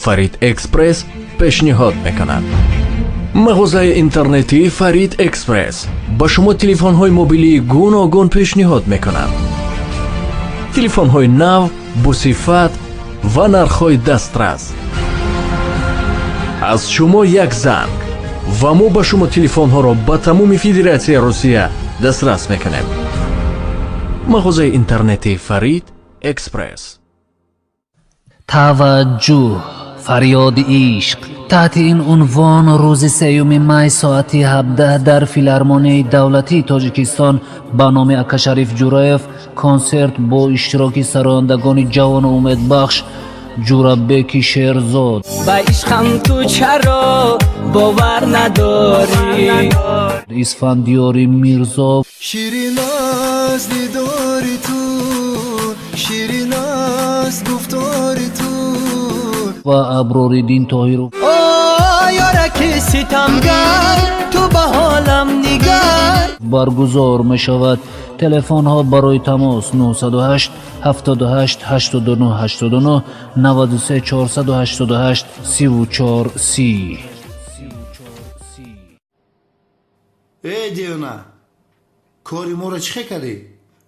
Фарид Экспресс пешниҳод мекунад. Мағозаи интернетии Фарид Экспресс ба шумо телефонҳои мобилии гуногун пешниҳод мекунад. Телефонҳои нав, босифат ва нархҳои дастрас. Аз шумо як занг ва мо ба шумо телефонҳоро ба тамоми Федератсияи Русия дастрас мекунем. Мағозаи интернетии Фарид Экспресс. Таваҷҷӯҳ, фарёди ишқ. Таҳти ин унвон рӯзи 3 май соати 17 дар Филармонияи давлатии Тоҷикистон ба номи Акашариф Ҷураев консерт бо иштироки сарояндагони ҷавону умедбахш Ҷурабеки Шерзод, ба ишқам ту чаро бовар надорӣ, Исфандиёри Мирзо, ширин аст дидори ту, ширин аст гуфтори ту, ва Аброриддин Тоҳиров. О ёраки ситамгар, ту ба ҳолам нигар. Баргузор мешавад. Телефонҳо барои тамос 908 78 89 89 93 488 34 30. Э девона, кори моро чӣ хел кардӣ?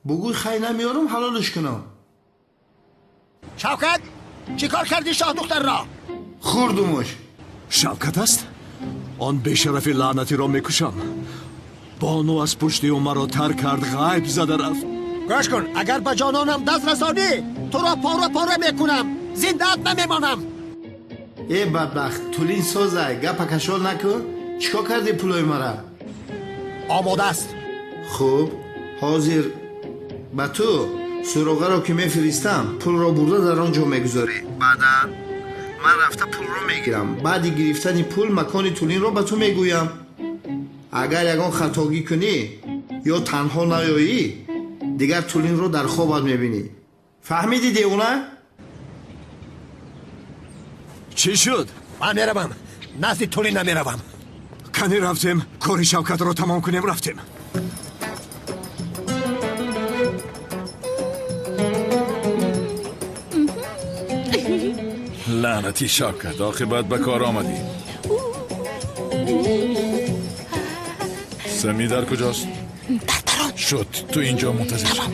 Бугӯй хай намеёрам, ҳалолш кунам. Шавкат, чӣ кор кардӣ шоҳдухтарро? Хӯрдумуш. Шавкат аст? Он бешарафи лаънатиро мекушам. Бону аз пушти ӯ маро тар кард, ғайб зада рафт. Гӯш кун, агар ба ҷононам даст расонӣ, туро пора пора мекунам, зиндаат намемонам. Э бадбахт, тулин созай, гапа кашол накун. Чӣ кор кардӣ пулои мара? Омода аст. Хуб, ҳозир ба ту суроғаро ки мефиристам, пулро бурда дар он ҷо мегузорӣ. Баъдан ман рафта пулро мегирам. Баъди гирифтани пул макони тулинро ба ту мегӯям. Агар ягон хатогӣ кунӣ ё танҳо наёӣ, дигар тулинро дар хобат мебинӣ. Фаҳмидӣ, девона? Чӣ шуд? Ман меравам, назди тулин намеравам. Кани рафтем, кори Шавкатро тамом кунем, рафтем. Лаънатӣ Шавкат, оқибат ба кор омадӣ. Сами дар куҷост? Дар дарон. Шуд, ту инҷо мунтазир шав.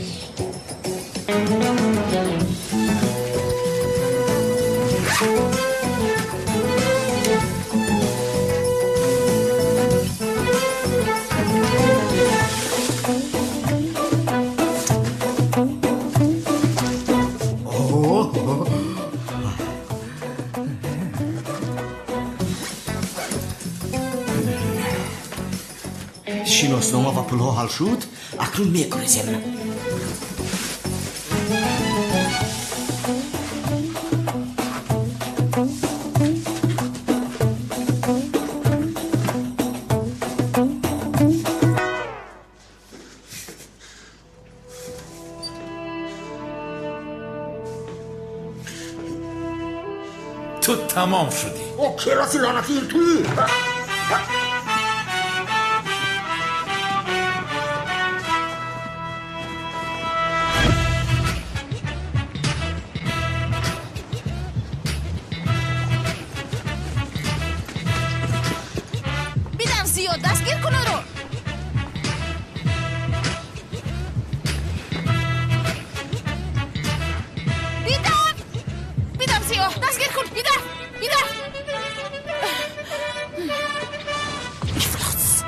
Шиноснома ва пулҳо ҳал шуд, акнун мегурезем. Ту тамом шудӣ. О, кероси лаънатӣ, ин туӣ! Бидам зиёд, дастгир кун ӯро. Бидам, бидам зиёд, дастгир кун, бидам, бидам. Ифлос.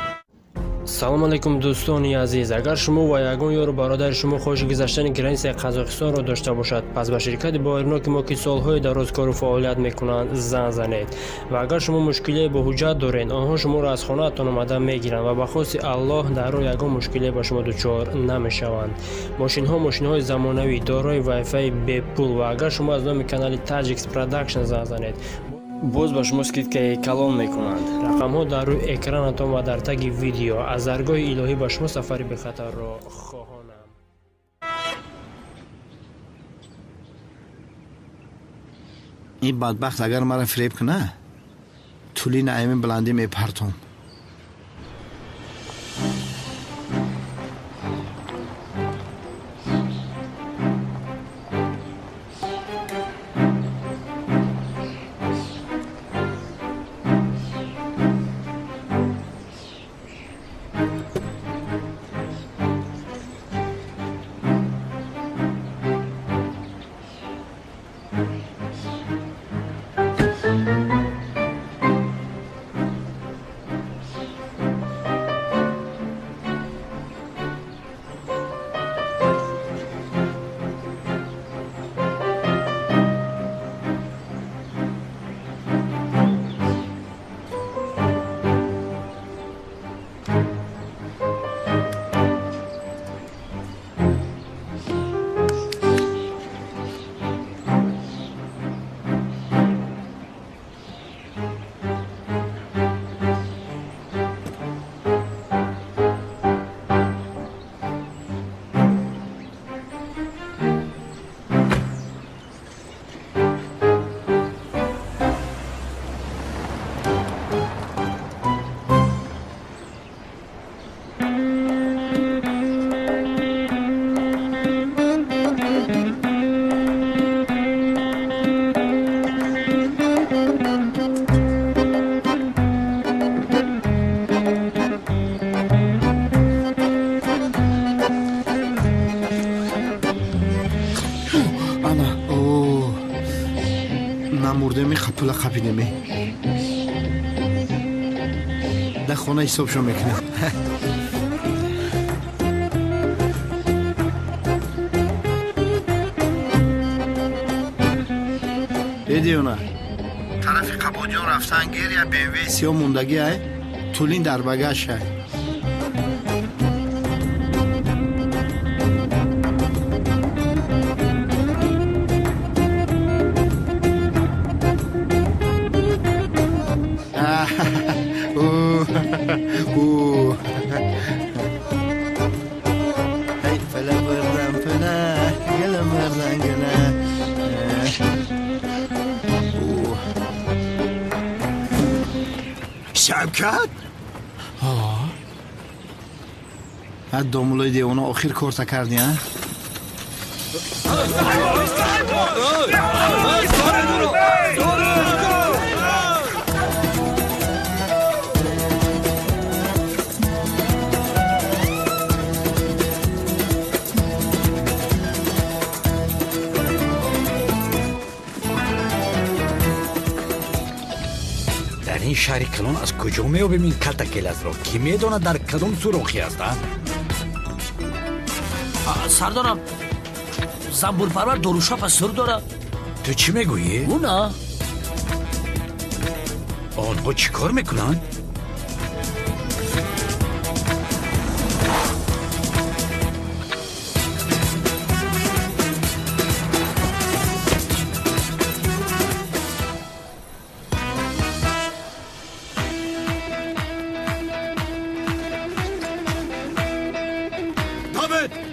Салом алейкум, дӯстони азиз. Агар шумо ва ягон ёру бародари шумо хоҳиши гузаштани границаи Қазоқистонро дошта бошад, пас ба ширкати боваринок мо, ки солҳои дароз кору фаъолият мекунанд, занг занед. Ва агар шумо мушкилие бо ҳуҷҷат доред, онҳо шуморо аз хонаатон омада мегиранд ва ба хости Аллоҳ дар роҳ ягон мушкилие ба шумо дучор намешаванд. Мошинҳо мошинҳои замонавӣ, дорои вайфаи бепул, ва агар шумо аз номи канали Таджикс Продакшн занг занед, боз ба шумо скидкаи калон мекунанд. Рақамҳо дар рӯи экранатон ва дар таги видео. Аз даргоҳи илоҳӣ ба шумо сафари бехатарро хоҳонам. Ин бадбахт агар мара фиреб куна, тулина ами баландӣ мепартом. Бурдеми пула қапидеми. Дар хона ҳисобшо мекунем. Э диёна, тарафи Қабодиён рафтан гир я БМВ сиёҳ мондагӣ ай, тулин дар багаж ай. Шавкат? Ҳа, домулои девона охир корта кардӣ, а? Дар ин шаҳри калон аз куҷо меёбем ин калтакелазро? Кӣ медонад дар кадом сурохӣ аст, а? Сардорам, занбурпарвар дорушапа сур дорад. Ту чӣ мегӯӣ? Ӯ на. Онҳо чӣ кор мекунанд?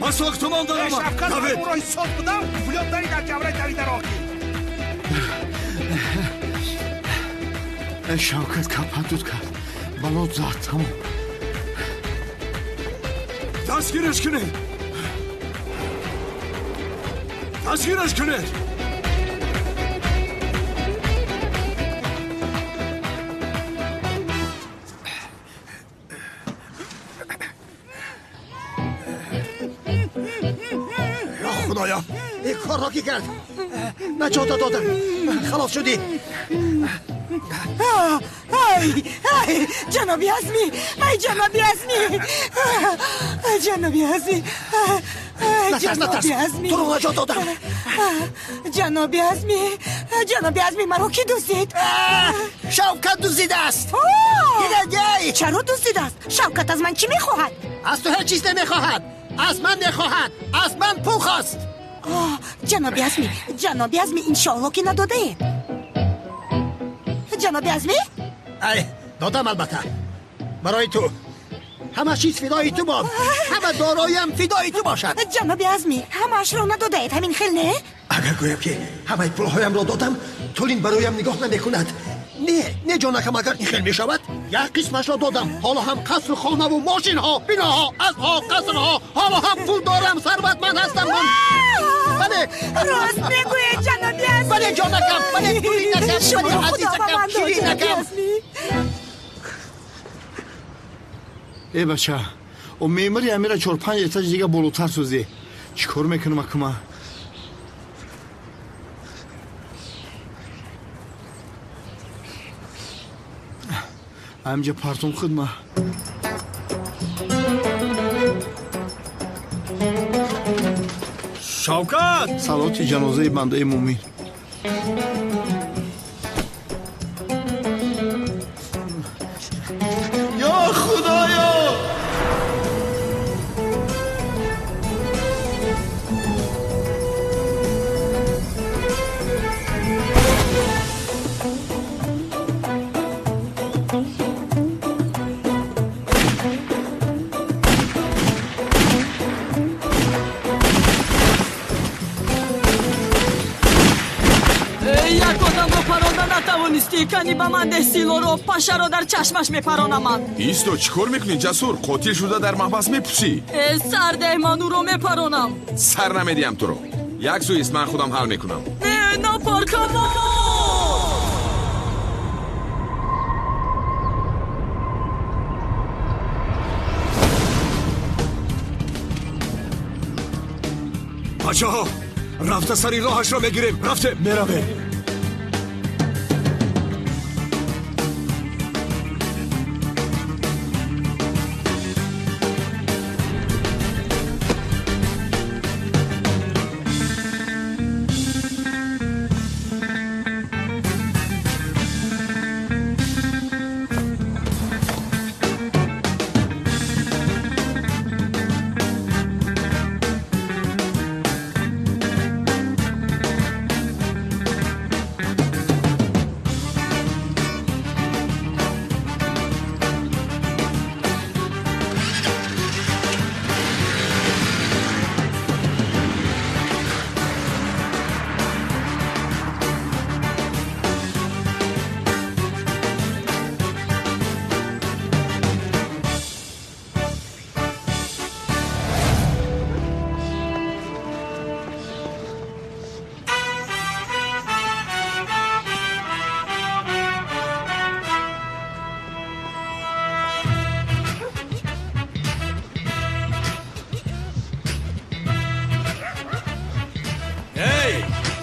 Ба сохтумон даромад. Шавкат, ӯро ҳисоб будам, пулёт дари дар ҷавраи дари дарохӣ. Шавкат кападуд кард, балот зад, тамом. Дастгираш кунед, дастгираш кунед. Худоё, ин корро ки кард? Наҷота додам, халос шудӣ. Ай, ай, ҷаноби Азмӣ, ай, ҷаноби Азмӣ, ҷаноби Азмӣ, ҷаноби Азмӣ, туро наҷот додам. Ҷаноби Азмӣ, ҷаноби Азмӣ, маро кӣ дуздид? Шавкат дуздидааст. Чаро дуздидааст? Шавкат аз ман чӣ мехоҳад? Аз ту ҳеҷ чиз намехоҳад, аз ман мехоҳад, аз ман пул хост. Ҷаноби Азмӣ, ҷаноби Азмӣ, иншоалло ки надодаед. Ҷаноби Азмӣ? Ай, додам албатта. Барои ту. Ҳама чиз фидои ту бод. Ҳама дороям фидои ту бошад. Ҷаноби Азмӣ, ҳамаашро надодаед, ҳамин хел не? Агар гӯям ки ҳамаи пулҳоямро додам, тулин бароям нигоҳ намекунад. Не, не ҷонакам, агар ин хел мешавад, як қисмашро додам. Ҳоло ҳам қасру хонаву мошинҳо, биноҳо, аспҳо, қасрҳо, ҳоло ҳам пул дорам, сарватманд ҳастам ман. Бале, рост мегӯед, ҷаноби Азмӣ. Бале, ҷонакам, бале, тулинакам, бале, азизакам, ширинакам. Э бача, о меъмори амира 4-5 этаж дига болотар созӣ. Чӣ кор мекунам акума? Амҷа партум хидма. Шавкат! Салоти ҷанозаи бандаи мӯмин. Ё Худоё! Як одамро паронда натавонистӣ, кани ба ман деҳ силоро, пашаро дар чашмаш мепаронамад. Исто, чӣ кор мекунӣ, Ҷасур? Қотил шуда дар маҳбас мепусӣ. Э, сар деҳ, ман ӯро мепаронам. Сар намедиҳам туро. Як сӯист, ман худам ҳал мекунам. Не, напар, камон! Бачаҳо, рафта сари роҳашро мегирем. Рафте, меравем.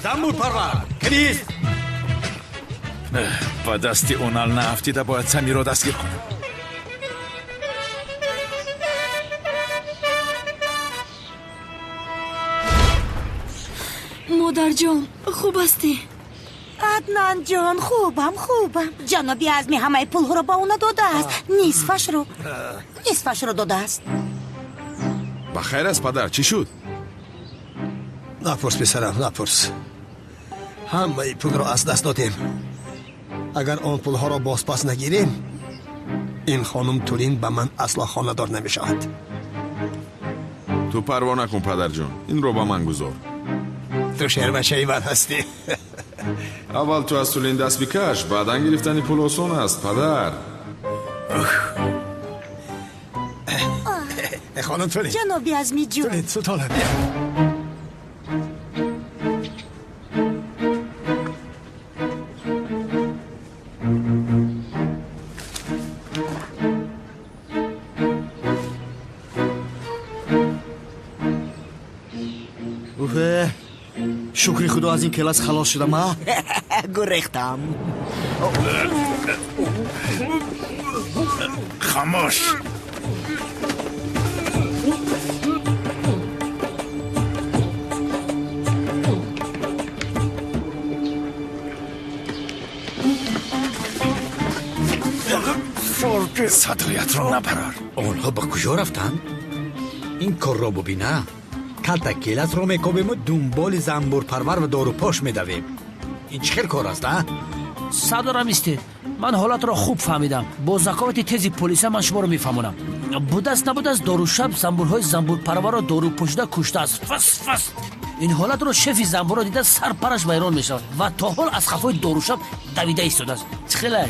Замбурпарвар, кирист. Ба дасти Онал наафтида бояд Самирро дастгир кунам. Модарҷон, хуб ҳастӣ? Аднанҷон, хубам, хубам. Ҷаноби Азми ҳамаи пулҳоро ба ӯ надодааст, нисфашро додааст. Ба хайр аст, падар, чӣ шуд? Напурс, писарам, напурс. Ҳамаи пулро аз даст додем. Агар он пулҳоро бозпас нагирем, ин хонум Тулин ба ман асло хонадор намешавад. Ту парво накун, падарҷон, инро ба ман гузор. Ту шербачаи ман ҳастӣ. Аввал ту аз Тулин даст бикаш, баъдан гирифтани пул осон аст, падар. Хонум Тулин. Ҷаноби Азмиҷон. Тулин, сутона бия. Шукри худо, аз ин келас халос шудам, а? Гурехтам. Хамош! Садоятро набарор. Онҳо ба куҷо рафтанд? Ин корро бубина. Калта келасро мекобему дунболи замбурпарвар ва дорупош медавем. Ин чӣ хел кор аст, а? Сардорам, истед. Ман ҳолатро хуб фаҳмидам. Бо заковати тези полиса ман шуморо мефаҳмонам. Будааст набудааст, дорушаб замбурҳои замбурпарварро дорупошида куштааст. Фас фас. Ин ҳолатро шефи замбурро дида сарпараш вайрон мешавад ва то ҳол аз хафои дорушаб давида истодааст. Чӣ хелай?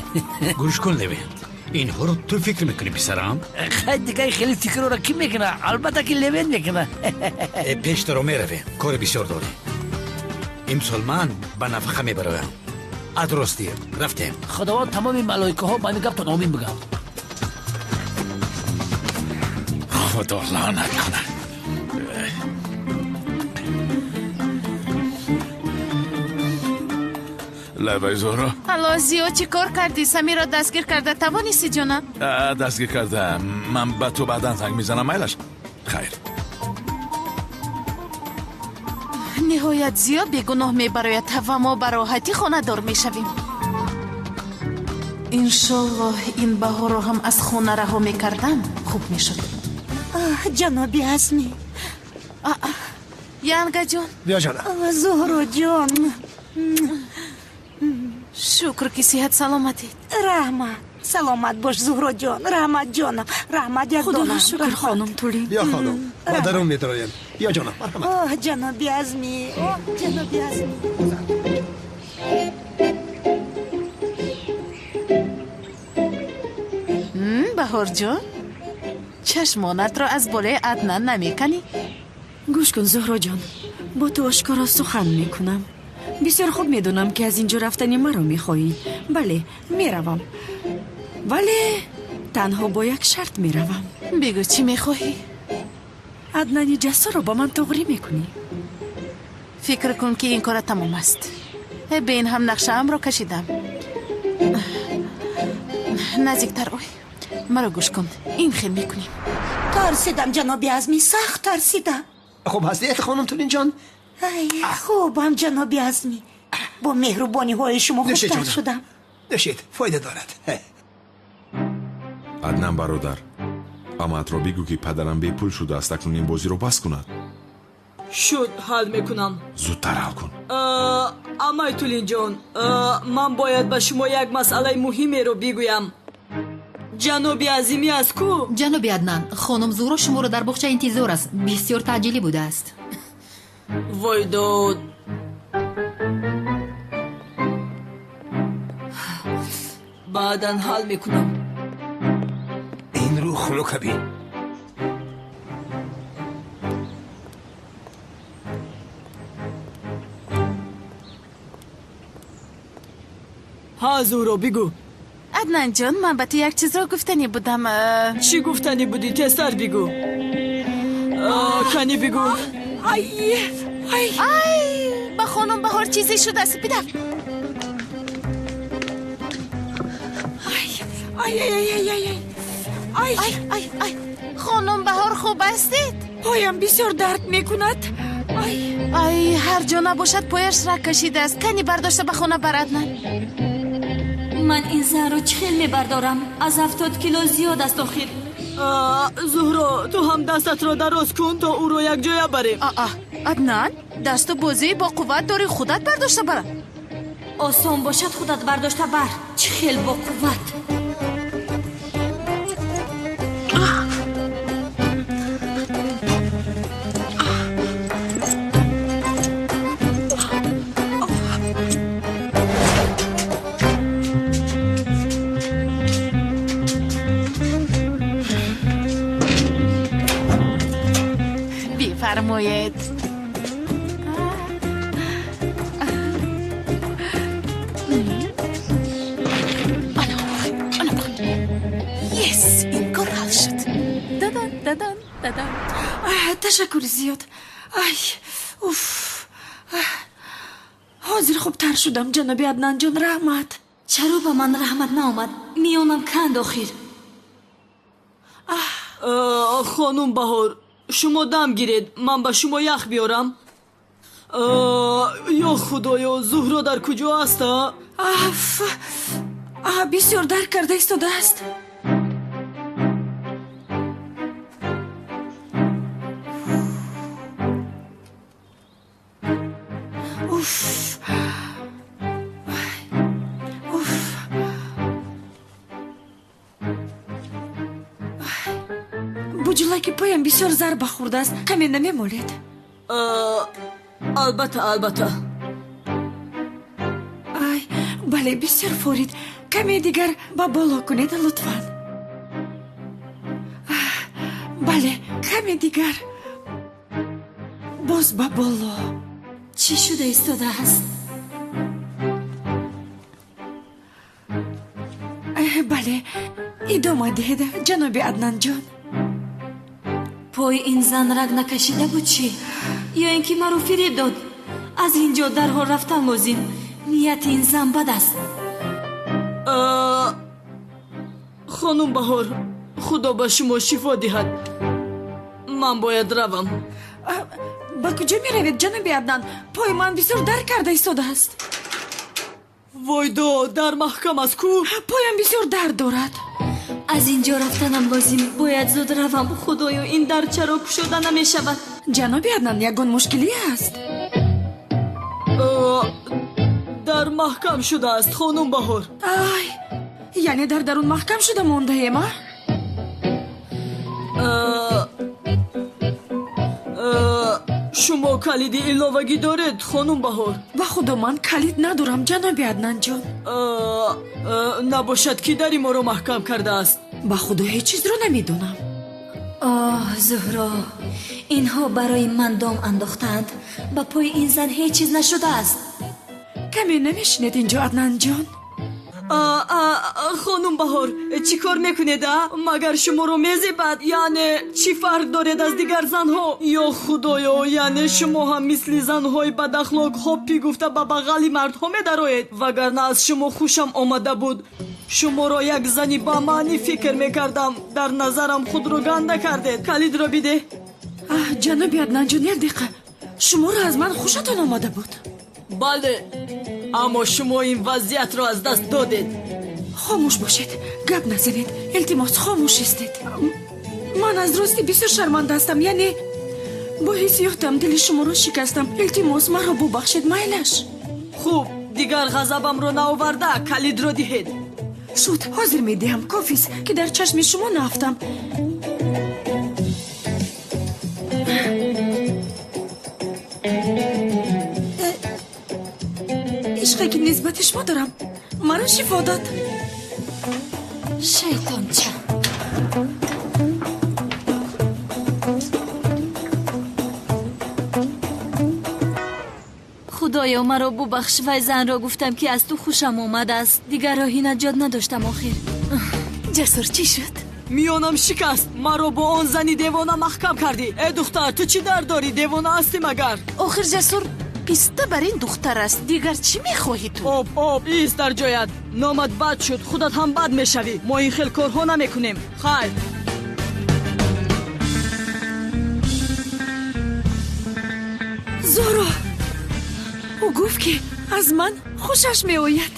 Гӯш кун, Левент. Инҳоро ту фикр мекунӣ, писарам? Хай, дигар хеле фикрро кӣ мекуна? Албатта ки Левент мекуна. Пештаро меравем, кори бисёр дорем. Имсол ман ба нафақа мебароям. Аз ростӣ рафтем. Худованд тамоми малоикаҳо ба ҳамин гаптон омин бигӯянд. Худо лаънат кунад. Лабай, Зуҳро. Алло, Зиё, чӣ кор кардӣ? Самирро дастгир карда тавонистӣ, ҷонам? Дастгир карда. Ман ба ту баъдан занг мезанам, майлаш? Хайр. Ниҳоят Зиё бегуноҳ мебарояд ва мо ба роҳатӣ хонадор мешавем. Иншоллоҳ, ин баҳорро ҳам аз хона раҳо мекардам, хуб мешуд. Ҷаноби Азмӣ. Янгаҷон. Биё, ҷонам. Зуҳроҷон. Шукр, ки сиҳат саломатед. Раҳмат. Саломат бош, Зуҳроҷон. Раҳмат, ҷонам. Раҳмат, як Худоро шукр, хонум Тулин. Биё, хонум, ба дарун медароем. Биё, ҷонам, марҳамат. Оҳ, ҷаноби Азмӣ. Оҳ, ҷаноби Азмӣ. Баҳорҷон, чашмонатро аз болои Аднан намеканӣ? Гӯш кун, Зуҳроҷон, бо ту ошкоро сухан мекунам. Бисёр хуб медонам, ки аз ин ҷо рафтани маро мехоҳӣ. Бале, меравам. Вале танҳо бо як шарт меравам. Бигӯ, чӣ мехоҳӣ? Аднани ҷассорро ба ман туғрӣ мекунӣ. Фикр кун, ки ин кора тамом аст. Бе ин ҳам нақшаамро кашидам. Наздиктар ой. Маро гӯш кун. Ин хел мекунем. Тарсидам, ҷаноби Азмӣ, сахт тарсидам. Хуб ҳастед, хонум Тулинҷон? Ай, хубам, ҷаноби Азмӣ. Бо меҳрубониҳои шумо хубтар шудам. Нӯшед, фоида дорад. Аднан бародар, амаатро бигӯ, ки падарам бепул шудааст, акнун ин бозиро бас кунад. Шуд, ҳал мекунам. Зудтар ҳал кун. Амай Тулинҷон, ман бояд ба шумо як масъалаи муҳимеро бигӯям. Ҷаноби Азимӣ аз ку? Ҷаноби Аднан, хонум Зуҳро шуморо дар боғча интизор аст. Бисёр таъҷилӣ будааст. Вой дод. Баъдан ҳал мекунам. Ин рӯ хунука бин. Ҳа, Зуҳро, бигӯ. Аднанҷон, ман ба ту як чизро гуфтанӣ будам. Чӣ гуфтанӣ будӣ? Тезтар бигӯ. Кани бигӯ. Ай, ба хонум Баҳор чизе шудааст. Бидав. Ай ай ай ай ай ай ай ай ай. Хонум Баҳор, хуб ҳастед? Поям бисёр дард мекунад. Ай ай, ҳар ҷо набошад пояш раг кашидааст. Кани бардошта ба хона барад. На, ман ин занро чӣ хел мебардорам? Аз 70 кило зиёд аст охир. Зуҳро, ту ҳам дастатро дароз кун, то ӯро якҷоя барем. Аа, Аднан, дасту бозии бо қувват дорӣ, худат бардошта бара. Осон бошад, худат бардошта бар. Чӣ хел бо қувват. Бифармоед. Yes, ин кор ҳал шуд. Дадан, дадан, дадан. Ташаккури зиёд. Ай, уф. Ҳозир хубтар шудам, ҷаноби Аднанҷон, раҳмат. Чаро ба ман раҳмат наомад? Миёнам канд охир. Хонум Баҳор, шумо дам гиред, ман ба шумо ях биёрам. Ё худоё, Зуҳро дар куҷо аст? Аф, бисёр дард карда истодааст. Уф, уф. Буҷулаки поям бисёр зарба хӯрдааст. Каме намемолед? Албатта, албатта. Ай, бале, бисёр форид. Каме дигар ба боло кунед, лутфан. Бале, каме дигар. Боз ба боло. Чӣ шуда истодааст? Бале, идома диҳед, ҷаноби Аднанҷон. Пои ин зан раг накашида буд чӣ? Ё ин ки маро фиреб дод? Аз ин ҷо дарҳол рафтан лозим. Нияти ин зан бад аст. Хонум Баҳор, худо ба шумо шифо диҳад. Ман бояд равам. Ба куҷо меравед, ҷаноби Аднан? Пои ман бисёр дард карда истодааст. Войдо, дар маҳкам аст ку? Поям бисёр дард дорад. Аз ин ҷо рафтанам лозим. Бояд зуд равам. Худоё, ин дар чаро кушода намешавад? Ҷаноби Аднан, ягон мушкилӣ аст? Дар маҳкам шудааст, хонум Баҳор. Ай, яъне дар дарун маҳкам шуда мондаем, а? Шумо калиди иловагӣ доред, хонум Баҳор? Ба худо, ман калид надорам, ҷаноби Аднанҷон. Набошад, ки дари моро маҳкам кардааст? Ба худо, ҳеҷ чизро намедонам. Оҳ, Зуҳро, инҳо барои ман дом андохтаанд. Ба пои ин зан ҳеҷ чиз нашудааст. Каме намешинед инҷо, Аднанҷон? Хонум Баҳор, чӣ кор мекунед, а? Магар шуморо мезебад? Яъне чӣ фарқ доред аз дигар занҳо? Ё худоё, яъне шумо ҳам мисли занҳои бадахлоқ ҳоппӣ гуфта ба бағали мардҳо медароед? Вагарна аз шумо хушам омада буд. Шуморо як зани бамаънӣ фикр мекардам. Дар назарам худро ганда кардед. Калидро бидеҳ. Ҷаноби Аднанҷон, як дақиқа. Шуморо аз ман хушатон омада буд? Бале, аммо шумо ин вазъиятро аз даст додед. Хомӯш бошед, гап назанед. Илтимос, хомӯш истед. Ман аз рости бисёр шарманда ҳастам. Яъне бо ҳиссиётам дили шуморо шикастам. Илтимос, маро бубахшед, майлаш. Хуб, дигар ғазабамро наоварда, калидро диҳед. Шуд, ҳозир медиҳам. Кофист, ки дар чашми шумо наафтам. Ишқе ки нисбати шумо дорам, маро шифо дод. Шайтонча. Худоё, маро бубахш. Вай занро гуфтам, ки аз ту хушам омадааст. Дигар роҳи наҷот надоштам охир. Ҷасур, чӣ шуд? Миёнам шикаст. Маро бо он зани девона маҳкам кардӣ. Э духтар, ту чӣ дард дорӣ? Девона ҳастӣ магар? Охир, Ҷасур, Писта бар ин духтар аст. Дигар чӣ мехоҳӣ ту? Об, об, ист дар ҷоят. Номат бад шуд, худат ҳам бад мешавӣ. Мо ин хел корҳо намекунем. Хайр. Зуҳро, ӯ гуфт, ки аз ман хушаш меояд.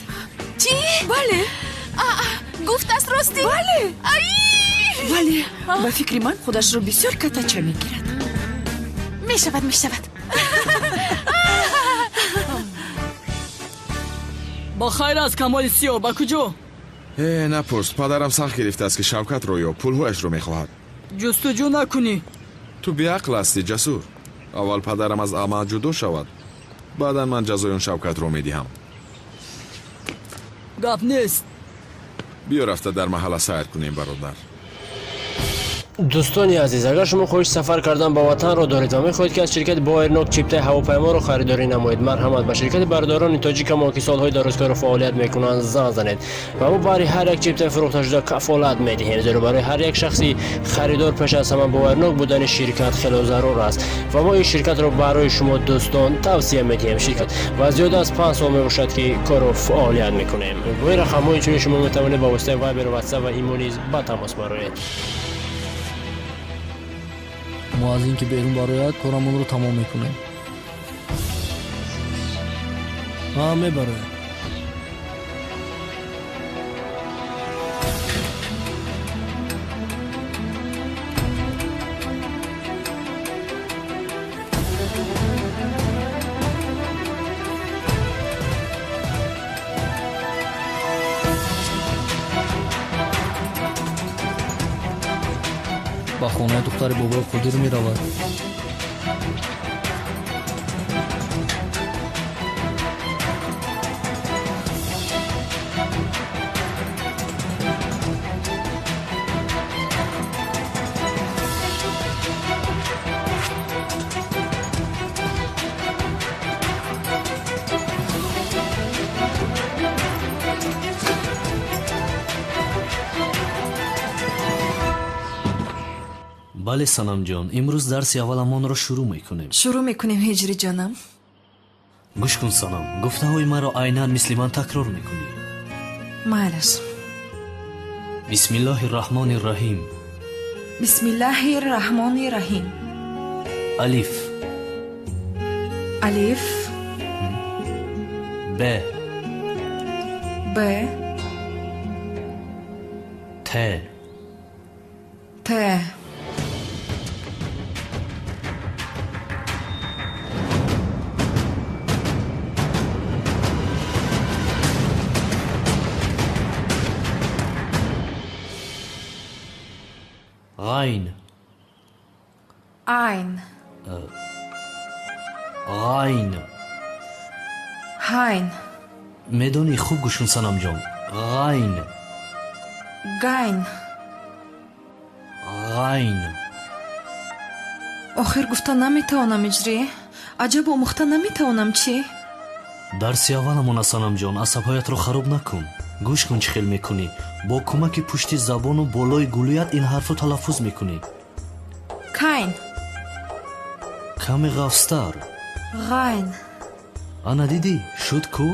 Чӣ? Бале. Гуфтааст ростӣ? Бале. Вале ба фикри ман худашро бисёр катача мегирад. Мешавад, мешавад. Ба хайр аст, Камоли Сиёҳ, ба куҷо? Э, напурс, падарам сахт гирифтааст, ки Шавкатро ё пулҳояшро мехоҳад. Ҷустуҷӯ накунӣ. Ту беақл ҳастӣ, Ҷасур. Аввал падарам аз амал ҷудо шавад, баъдан ман ҷазои он Шавкатро медиҳам. Гап нест. Биё рафта дар маҳалла сайр кунем, бародар. Дӯстони азиз, агар шумо хоҳиши сафар кардан ба ватанро доред ва мехоҳед, ки аз ширкати Боэрнок чиптаи ҳавопайморо харидорӣ намоед, марҳамат, ба ширкати бародарони тоҷикамо, ки солҳои дарозкору фаъолият мекунанд, занг занед ва мо баҳри ҳар як чиптаи фурӯхташуда кафолат медиҳем, зеро барои ҳар як шахси харидор пеш аз ҳама боварнок будани ширкат хело зарур аст ва мо ин ширкатро барои шумо дӯстон тавсия медиҳем. Ширкат ва зиёда аз 5 сол мебошад, ки кору фаъолият мекунем. Бо ин рақамҳо инчунин шумо метавонед ба воситаи Вайбер, Ватсап ва Имо низ ба тамос бароед. Мо аз ин ки берун барояд, корамонро тамом мекунем. Ҳа, мебарояд. Ба хонаи духтари бобои Қодир меравад. Бале, Санамҷон, имрӯз дарси авваламонро шурӯъ мекунем. Шурӯъ мекунем, Ҳиҷриҷонам. Гӯш кун, Санам, гуфтаҳои маро айнан мисли ман такрор мекунӣ. Майлаш. Бисмиллоҳи раҳмони раҳим. Бисмиллоҳи раҳмони раҳим. Алиф. Алиф. Б. Б. Т. Т. Ғайн. Айн. Ғайн. Ҳайн. Медонӣ, хуб гӯш кун, Санамҷон. Ғайн. Гайн. Ғайн. Охир гуфта наметавонам, Иҷрӣ. Аҷаб омӯхта наметавонам, чӣ? Дарси авваламона, Санамҷон, асабҳоятро хароб накун. Гӯш кун, чӣ хел мекунӣ. Бо кӯмаки пушти забону болои гулӯят ин ҳарфро талаффуз мекунӣ. Кайн. Каме ғафзтар. Ғайн. Ана дидӣ, шуд ку?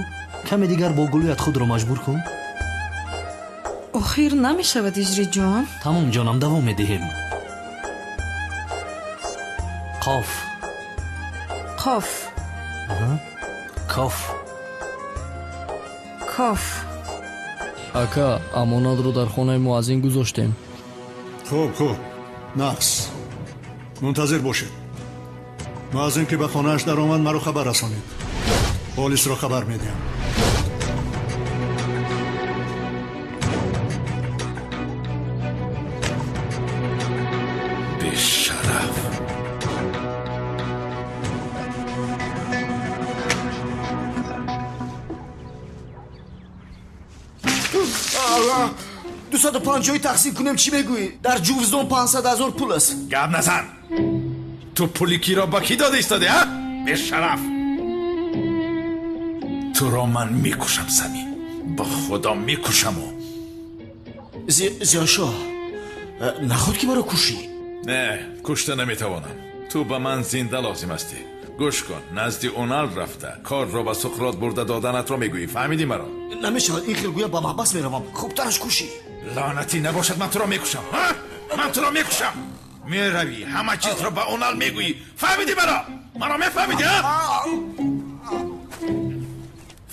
Каме дигар бо гулӯят худро маҷбур кун. Охир намешавад, Иҷриҷон. Тамом, ҷонам, давом медиҳем. Қоф. Қоф. Коф. Коф. Ака, амонатро дар хонаи муаззин гузоштем. Хуб, хуб, нақс. Мунтазир бошед. Муаззин ки ба хонааш даромад, маро хабар расонед. Полисро хабар медиҳам. Бешараф. 250 тақсим кунем, чӣ мегӯӣ? Дар ҷувздон 500 ҳазор пул аст. Гап назан. Ту пули киро ба кӣ дода истоди, а? Бешараф. Туро ман мекушам, Самим. Ба худо мекушаму. Зиёшоҳ, наход ки маро кушӣ? Не, кушта наметавонам. Ту ба ман зинда лозим ҳастӣ. Гӯш кун, назди Унал рафта корро ба Суқрот бурда доданатро мегӯӣ. Фаҳмидӣ маро? Намешавад, ин хел гӯя ба маҳбас меравам. Хубтараш кушӣ. Лаънатӣ набошад, ман туро мекушам. Ман туро мекушам. Меравӣ, ҳама чизро ба Унал мегӯӣ. Фаҳмидӣ маро? Маро мефаҳмидӣ, а?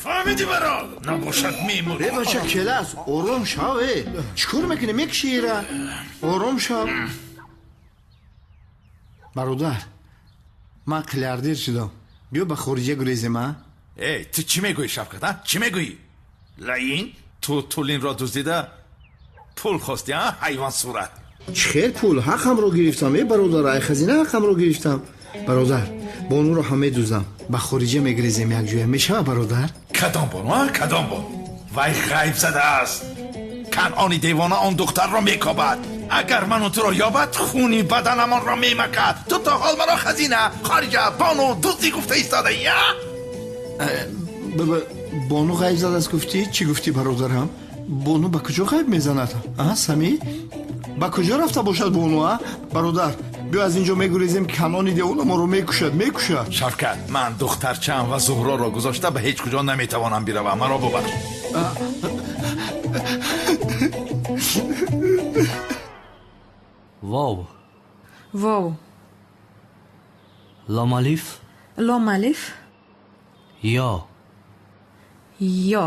Фаҳмидӣ маро? Набошад мемурӣ. Э бача, келас, ором шав. Э чӣ кор мекунӣ? Мекушӣ ира. Ором шав. Бародар, ман қилярдер шудам. Биё ба хориҷа гурезем, а? Эй, ту чӣ мегӯӣ, Шавкат, а? Чӣ мегӯӣ? Лаин, ту Тулинро дуздида пул хостӣ, а? Ҳайвон сурат. Чӣ хел пул? Ҳаққамро гирифтам, э бародар, ай хазина ҳаққамро гирифтам. Бародар, бонуро ҳам медуздам. Ба хориҷа мегурезем якҷоя. Мешавад, бародар? Кадом бону, а? Кадом бону? Вай ғайб задааст. Канъони девона он духтарро мекобад. Агар ману туро ёбад, хуни баданамонро мемакад. Ту то ҳол маро хазина, хориҷа, бону, дуздӣ гуфта истодаӣ, а? Бону ғайб задааст гуфтӣ? Чӣ гуфтӣ, бародарам? Бону ба куҷо ғайб мезанад? А, Самӣ? Ба куҷо рафта бошад бону, а? Бародар, биё аз инҷо мегурезем, канони девона моро мекушад, мекушад. Шавкат, ман духтарчаам ва Зуҳроро гузошта ба ҳеҷ куҷо наметавонам биравам. Маро бубахш. Вов. Вов. Лом алиф. Лом алиф. Ё. Ё.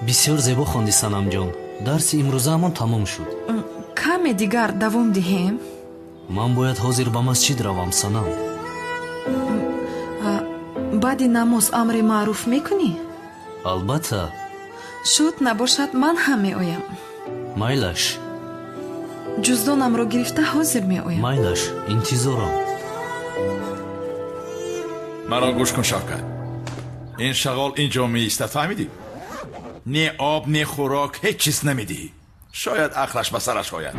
Бисёр зебо хонди, Санамҷон. Дарси имрӯзаамон тамом шуд. Каме дигар давом диҳем? Ман бояд ҳозир ба масҷид равам, Санам. Баъди намоз амри маъруф мекунӣ? Албатта. Шуд, набошад, ман ҳам меоям. Майлаш. Ҷуздонамро гирифта ҳозир меоям. Майлаш, интизорам. Маро гӯш кун, Шавкат. Ин шағол ин ҷо меистад, фаҳмидӣ? Не об, не хӯрок, ҳеҷ чиз намедиҳӣ. Шояд ақлаш ба сараш ояд.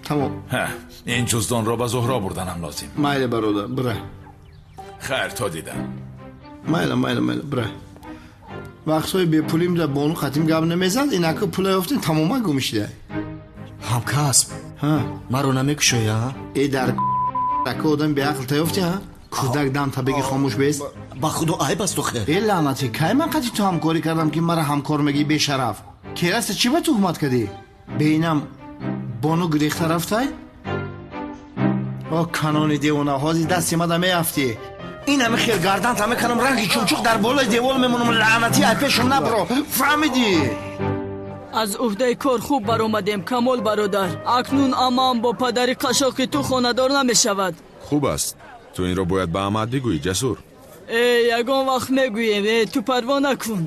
Тамом. Ин ҷуздонро ба Зуҳро бурданам лозим. Майли, бародар, бира. Хайр, то дидам. Майла, майла, майла, бира. Вақтҳои бепулим да бону қатим гап намезад, инака пула ёфтем, тамоман гум шуда. Ҳамкасб, маро намекушоӣ, а? Э дар ака одам беақл та ёфтӣ, а? Кӯдак дам табеги хомӯш бест. Ба худо айб аст охир. Э лаънатӣ, кай ман қати ту ҳамкорӣ кардам, ки мара ҳамкор мегӣ, бешараф? Кераста чӣ ба туҳмат кардӣ? Бeinам бону гирехта рафтай? О канони девона, ҳозир дасти мада меафтӣ. Ин ҳами хел гардан та мекунам, ранги чумчуқ дар болои девол мемонам. Лаънатӣ, ай пешам набро, фаҳмидӣ? Аз уҳдаи кор хуб баромадем, Камол бародар. Акнун амаам бо падари қашоқи ту хонадор намешавад. Хуб аст. Ту инро бояд ба амаат бигӯӣ, Ҷасур. Э, ягон вақт мегӯем. Э, ту парво накун.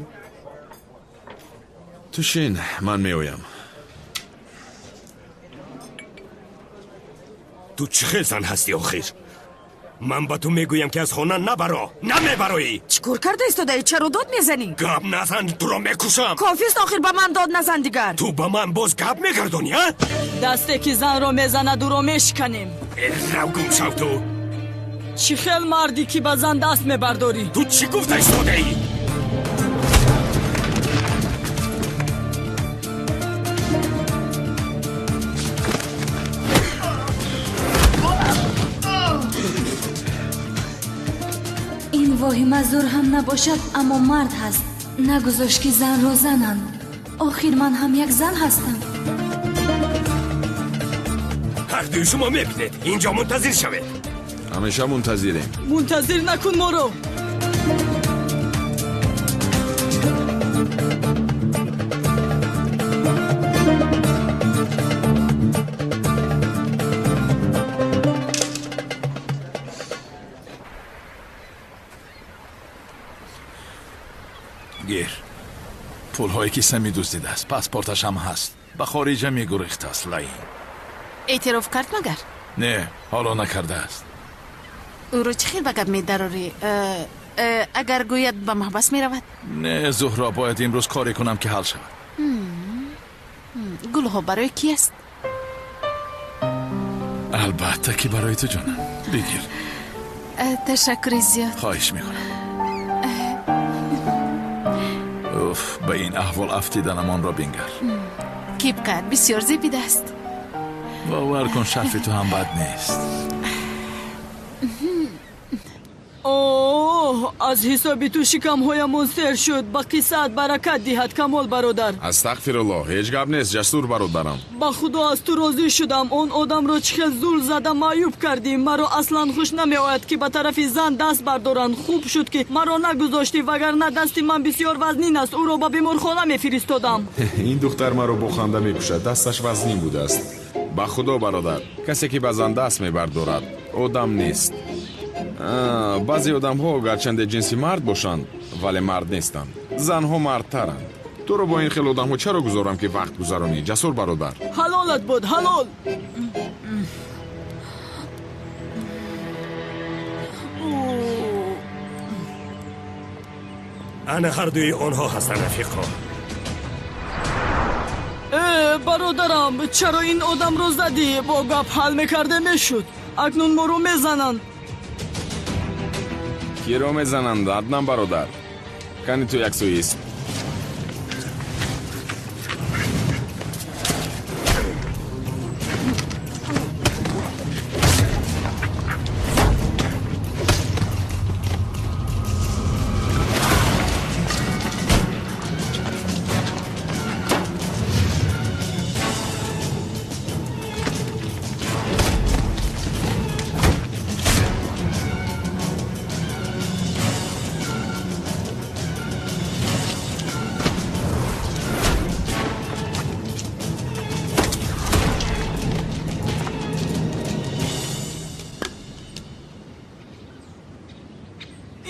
Ту шин, ман меоям. Ту чӣ хел зан ҳастӣ охир? Ман ба ту мегӯям, ки аз хона набаро, намебароӣ. Чӣ кор карда истодаӣ? Чаро дод мезанӣ? Гап назан, туро мекушам. Кофист охир, ба ман дод назан дигар. Ту ба ман боз гап мегардонӣ, а? Дасте ки занро мезанад, ӯро мешиканем. Э, рав гум шав ту. Чӣ хел мардӣ, ки ба зан даст мебардорӣ? Ту чӣ гуфта истодаӣ? Ин воҳима зур ҳам набошад, аммо мард ҳаст. Нагузошт, ки занро зананд. Охир ман ҳам як зан ҳастам. Ҳардуи шумо мебинед, инҷо мунтазир шавед. Ҳамеша мунтазирем. Мунтазир накун моро. Гир, пулҳое ки Сами дуздидааст, паспорташ ҳам ҳаст. Ба хориҷа мегурехтааст, лаин. Эътироф кард магар? Не, ҳоло накардааст. Ӯро чӣ хел ба гап медарорӣ? Агар гӯяд, ба маҳбас меравад. Не, Зуҳро, бояд имрӯз коре кунам, ки ҳал шавад. Гулҳо барои кӣ аст? Албатта, ки барои ту, ҷонам. Бигир. Ташаккури зиёд. Хоҳиш мекунам. Уф, ба ин аҳвол афтиданамонро бингар. Кипкат бисёр зебидааст. Бовар кун, шарфи ту ҳам бад нест. Оҳ, аз ҳисоби ту шикамҳоямон сер шуд. Ба қиссаат баракат диҳад, Камол бародар. Астағфируллоҳ, ҳеҷ гап нест, Ҷасур бародарам. Ба худо аз ту розӣ шудам. Он одамро чӣ хел зул зада маъюб кардӣ. Маро аслан хуш намеояд, ки ба тарафи зан даст бардоранд. Хуб шуд, ки маро нагузоштӣ, вагарна дасти ман бисёр вазнин аст. Ӯро ба беморхона мефиристодам. Ин духтар маро бо ханда мекушад. Дасташ вазнин будааст. Ба худо бародар, касе ки ба зан даст мебардорад, одам нест. Баъзе одамҳо гарчанде ҷинси мард бошанд, вале мард нестанд. Занҳо мардтаранд. Туро бо ин хел одамҳо чаро гузорам, ки вақт гузаронӣ, Ҷасур бародар? Ҳалолат буд, ҳалол. Ана ҳардуи онҳо ҳастанд, рафиқо. Э, бародарам, чаро ин одамро задӣ? Бо гап ҳал мекарде мешуд. Акнун моро мезананд. Киро мезананд, Аднан бародар? Кани ту як сӯист.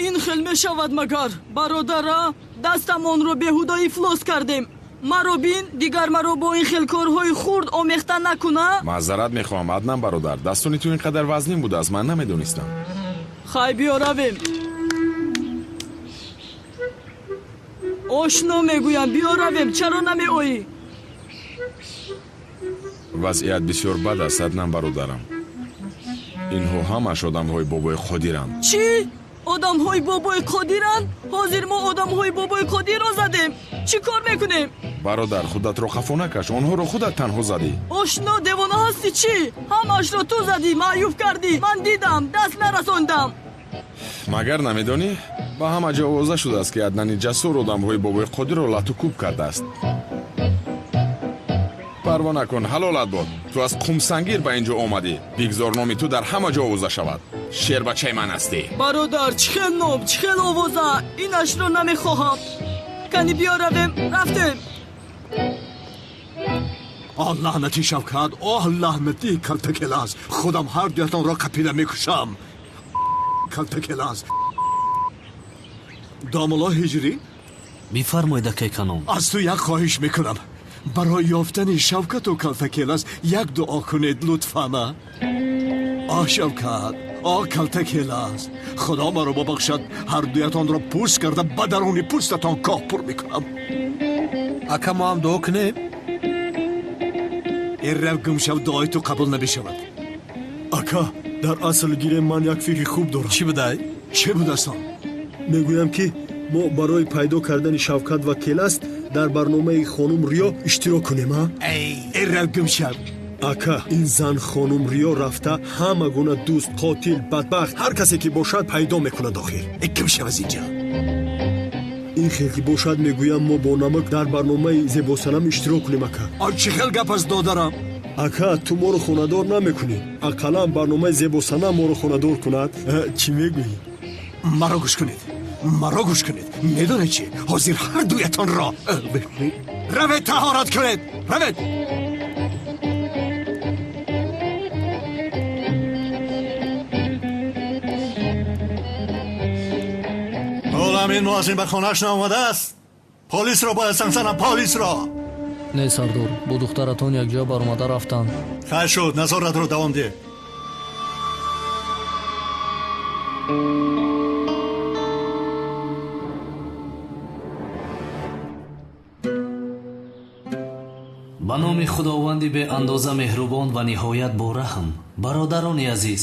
Ин хел мешавад магар, бародара? Дастамонро беҳуда ифлос кардем. Маро бин, дигар маро бо ин хел корҳои хурд омехта накуна. Маъзарат мехоҳам, Аднан бародар. Дастони ту ин қадар вазнин будааст, ман намедонистам. Хай, биё равем. Ошно мегӯям, биё равем. Чаро намеоӣ? Вазъият бисёр бад аст, Аднан бародарам. Инҳо ҳамаш одамҳои бобои Қодиранд. Чӣ? Одамҳои бобои Қодиранд? Ҳозир мо одамҳои бобои Қодирро задем. Чӣ кор мекунем? Бародар, худатро хафо накаш. Онҳоро худат танҳо задӣ. Ошно, девона ҳастӣ чӣ? Ҳамашро ту задӣ, маъюб кардӣ. Ман дидам, даст нарасондам. Магар намедонӣ? Ба ҳама ҷо овоза шудааст, ки Аднани Ҷасур одамҳои бобои Қодирро лату кӯб кардааст. Парво накун, ҳалолат бод. Ту аз Қумсангир ба ин ҷо омадӣ. Бигзор номи ту дар ҳама ҷо овоза шавад. Шербачаи ман ҳастӣ. Бародар, чӣ хел ном, чӣ хел овоза? Инашро намехоҳам. Кани биё равем. Рафтем. Оҳ, лаънати Шавкат, оҳ, лаънати Калтакелас. Худам ҳар дуятонро қапида мекушам. Калтакелас. Домулло Ҳиҷрӣ? Бифармоед, акай Канон. Аз ту як хоҳиш мекунам. Барои ёфтани Шавкату Калтакелас як дуо кунед, лутфан. Оҳ, Шавкат, оҳ, Калтакелас. Худо маро бубахшад, ҳар дуятонро пӯст карда ба даруни пӯстатон коҳ пур мекунам. Ака, мо ҳам дуо кунем? Эррав, гум шав, дуои ту қабул намешавад. Ака, дар асл гирем, ман як фикри хуб дорам. Чӣ будай? Чӣ будааст он? Мегӯям, ки мо барои пайдо кардани Шавкат ва Келаст дар барномаи хонум Риё иштирок кунем, а? Эррав, гум шав. Ака, ин зан хонум Риё рафта ҳама гуна дӯст, қотил, бадбахт, ҳар касе ки бошад, пайдо мекунад охир. Гум шав аз инҷо. Ин хел ки бошад, мегӯям, мо бо намак дар барномаи Зебосанам иштирок кунем, ака. Он чӣ хел гап аст, додарам? Ака, ту моро хонадор намекунӣ. Ақаллан барномаи Зебосанам моро хонадор кунад. Чӣ мегӯӣ? Маро гӯш кунед, маро гӯш кунед. Медонед чӣ? Ҳозир ҳар дуятонро равед, таҳорат кунед, равед. Ҳолам ин муаззин ба хонааш наомадааст. Полисро бояд занг занам, полисро. Не, сардор, бо духтаратон якҷоя баромада рафтанд. Хайр шуд, назоратро давом деҳ. Ба номи Худованди беандоза меҳрубон ва ниҳоят бораҳм. Бародарони азиз,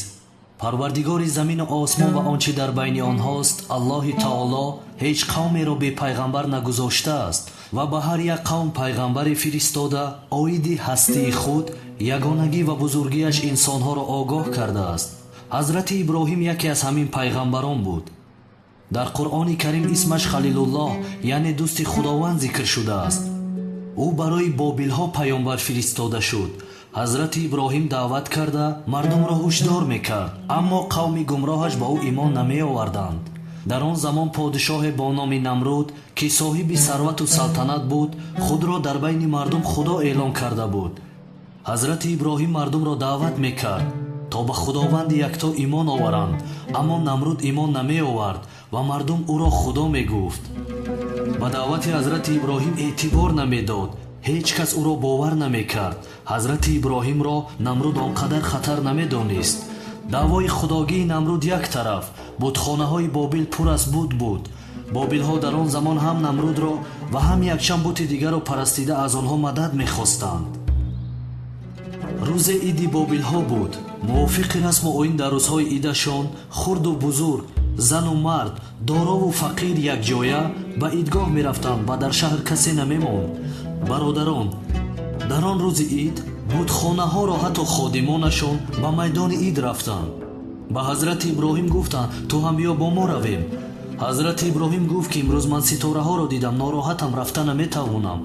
Парвардигори замину осмон ва он чӣ дар байни онҳост, Аллоҳи таоло ҳеҷ қавмеро бе пайғамбар нагузоштааст ва ба ҳар як қавм пайғамбаре фиристода, оиди ҳастии худ, ягонагӣ ва бузургиаш инсонҳоро огоҳ кардааст. Ҳазрати Иброҳим яке аз ҳамин пайғамбарон буд. Дар Қуръони Карим исмаш Халилуллоҳ, яъне дӯсти Худованд зикр шудааст. Ӯ барои бобилҳо паёмбар фиристода шуд. Ҳазрати Иброҳим даъват карда мардумро ҳушдор мекард, аммо қавми гумроҳаш ба ӯ имон намеоварданд. Дар он замон подишоҳе бо номи Намруд, ки соҳиби сарвату салтанат буд, худро дар байни мардум худо эълон карда буд. Ҳазрати Иброҳим мардумро даъват мекард, то ба Худованди якто имон оваранд, аммо Намруд имон намеовард ва мардум ӯро худо мегуфт. Ба даъвати ҳазрати Иброҳим эътибор намедод, ҳеҷ кас ӯро бовар намекард. Ҳазрати Иброҳимро Намруд он қадар хатар намедонист. Даъвои худогии Намруд як тараф, бутхонаҳои Бобил пур аз бут буд. Бобилҳо дар он замон ҳам Намрудро ва ҳам якчанд бути дигарро парастида аз онҳо мадад мехостанд. Рӯзе иди бобилҳо буд. Мувофиқи расму оин дар рӯзҳои идашон хурду бузург, зану мард, дорову фақир якҷоя ба идгоҳ мерафтанд ва дар шаҳр касе намемонд. Бародарон, дар он рӯзи ид бутхонаҳоро ҳатто ходимонашон ба майдони ид рафтанд. Ба ҳазрати Иброҳим гуфтанд: ту ҳам биё бо мо равем. Ҳазрати Иброҳим гуфт, ки имрӯз ман ситораҳоро дидам, нороҳатам, рафта наметавонам.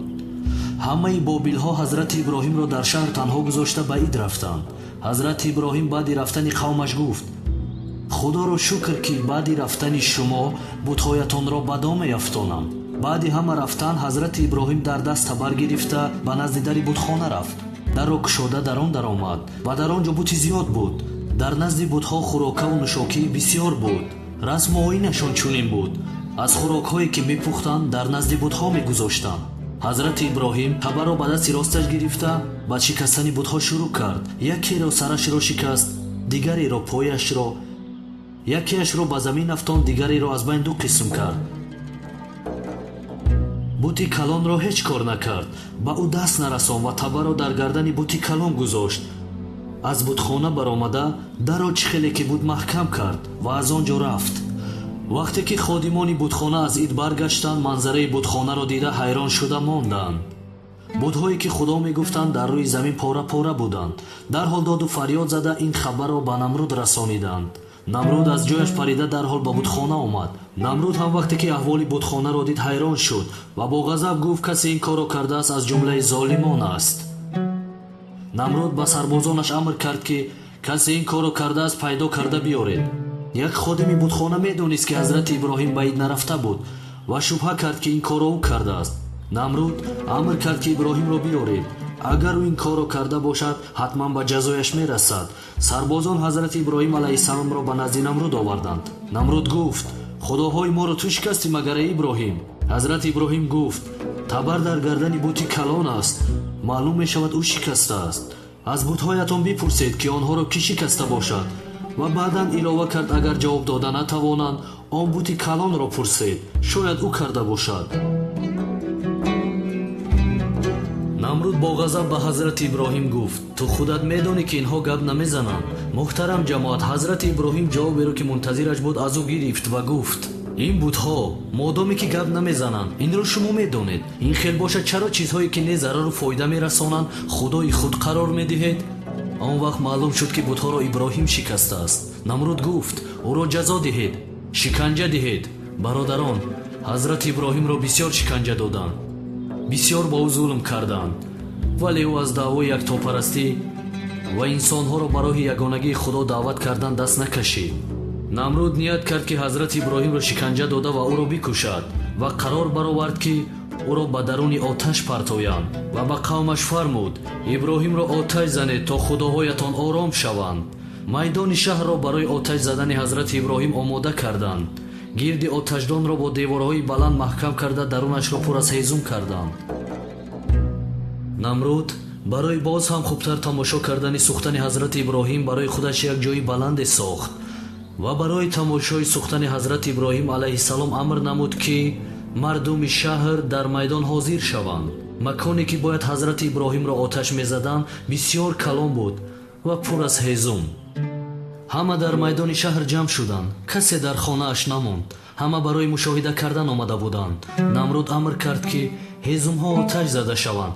Ҳамаи бобилҳо ҳазрати Иброҳимро дар шаҳр танҳо гузошта ба ид рафтанд. Ҳазрати Иброҳим баъди рафтани қавмаш гуфт: худоро шукр, ки баъди рафтани шумо бутҳоятонро ба дом меафтонам. Баъди ҳама рафтан ҳазрати Иброҳим дар даст табар гирифта ба назди дари бутхона рафт. Дарро кушода дар он даромад ва дар он ҷо бути зиёд буд. Дар назди бутҳо хӯрокаву нӯшокии бисьёр буд. Расму оинашон чунин буд: аз хӯрокҳое ки мепухтанд дар назди бутҳо мегузоштанд. Ҳазрати Иброҳим табарро ба дасти росташ гирифта ба шикастани бутҳо шурӯъ кард. Якеро сарашро шикаст, дигареро пояшро, якеашро ба замин афтонд, дигареро аз байн ду қисм кард. Бути калонро ҳеҷ кор накард, ба ӯ даст нарасон ва табарро дар гардани бути калон гузошт. Аз бутхона баромада дарро чӣ хеле ки буд маҳкам кард ва аз он ҷо рафт. Вақте ки ходимони бутхона аз ид баргаштанд, манзараи бутхонаро дида ҳайрон шуда монданд. Бутҳое ки худо мегуфтанд дар рӯи замин пора-пора буданд. Дарҳол доду фарёд зада ин хабарро ба Намруд расониданд. Намруд аз ҷояш парида дарҳол ба бутхона омад. Намруд ҳам вақте ки аҳволи бутхонаро дид ҳайрон шуд ва бо ғазаб гуфт: касе ин корро кардааст аз ҷумлаи золимон аст. Намруд ба сарбозонаш амр кард, ки касе ин корро кардааст пайдо карда биёред. Як ходими бутхона медонист, ки ҳазрати Иброҳим ба ид нарафта буд ва шубҳа кард, ки ин корро ӯ кардааст. Намруд амр кард, ки Иброҳимро биёред. Агар ӯ ин корро карда бошад, ҳатман ба ҷазояш мерасад. Сарбозон ҳазрати Иброҳим алайҳиссаломро ба назди Намруд оварданд. Намруд гуфт: худоҳои моро ту шикастӣ магар, эй Иброҳим? Ҳазрати Иброҳим гуфт: табар дар гардани бути калон аст, маълум мешавад ӯ шикастааст. Аз бутҳоятон бипурсед, ки онҳоро кӣ шикаста бошад. Ва баъдан илова кард: агар ҷавоб дода натавонанд, он бути калонро пурсед, шояд ӯ карда бошад. Намруд бо ғазаб ба ҳазрати Иброҳим гуфт: ту худат медонӣ, ки инҳо гап намезананд. Муҳтарам ҷамоат, ҳазрати Иброҳим ҷавоберо, ки мунтазираш буд, аз ӯ гирифт ва гуфт: ин бутҳо модоме ки гап намезананд, инро шумо медонед. Ин хел бошад, чаро чизҳое ки не зарару фоида мерасонанд, худои худ қарор медиҳед? Он вақт маълум шуд, ки бутҳоро Иброҳим шикастааст. Намруд гуфт: ӯро ҷазо диҳед, шиканҷа диҳед. Бародарон, ҳазрати Иброҳимро бисёр шиканҷа доданд, бисёр ба ӯ зулм карданд, вале ӯ аз даъвои яктопарастӣ ва инсонҳоро ба роҳи ягонагии Худо даъват кардан даст накашид. Намруд ният кард, ки ҳазрати Иброҳимро шиканҷа дода ва ӯро бикушад ва қарор баровард, ки ӯро ба даруни оташ партоянд ва ба қавмаш фармуд: Иброҳимро оташ занед, то худоҳоятон ором шаванд. Майдони шаҳрро барои оташ задани ҳазрати Иброҳим омода карданд. Гирди оташдонро бо деворҳои баланд маҳкам карда дарунашро пур аз ҳезум карданд. Намруд барои боз ҳам хубтар тамошо кардани сӯхтани ҳазрати Иброҳим барои худаш як ҷои баланде сохт ва барои тамошои сӯхтани ҳазрати Иброҳим алайҳиссалом амр намуд, ки мардуми шаҳр дар майдон ҳозир шаванд. Маконе ки бояд ҳазрати Иброҳимро оташ мезаданд бисёр калон буд ва пур аз ҳезум. Ҳама дар майдони шаҳр ҷамъ шуданд. Касе дар хонааш намонд. Ҳама барои мушоҳида кардан омада буданд. Намруд амр кард, ки ҳезумҳо оташ зада шаванд.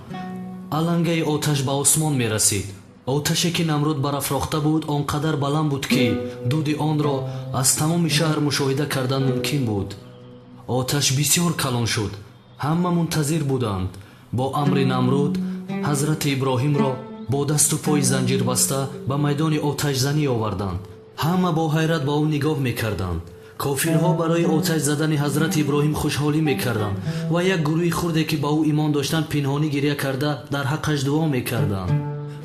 Алангаи оташ ба осмон мерасид. Оташе ки Намруд барафрохта буд, он қадар баланд буд, ки дуди онро аз тамоми шаҳр мушоҳида кардан мумкин буд. Оташ бисёр калон шуд. Ҳама мунтазир буданд. Бо амри Намруд ҳазрати Иброҳимро бо дасту пои занҷирбаста ба майдони оташзанӣ оварданд. Ҳама бо ҳайрат ба ӯ нигоҳ мекарданд. Кофирҳо барои оташ задани ҳазрати Иброҳим хушҳолӣ мекарданд ва як гурӯҳи хурде, ки ба ӯ имон доштанд, пинҳонӣ гиря карда дар ҳаққаш дуо мекарданд.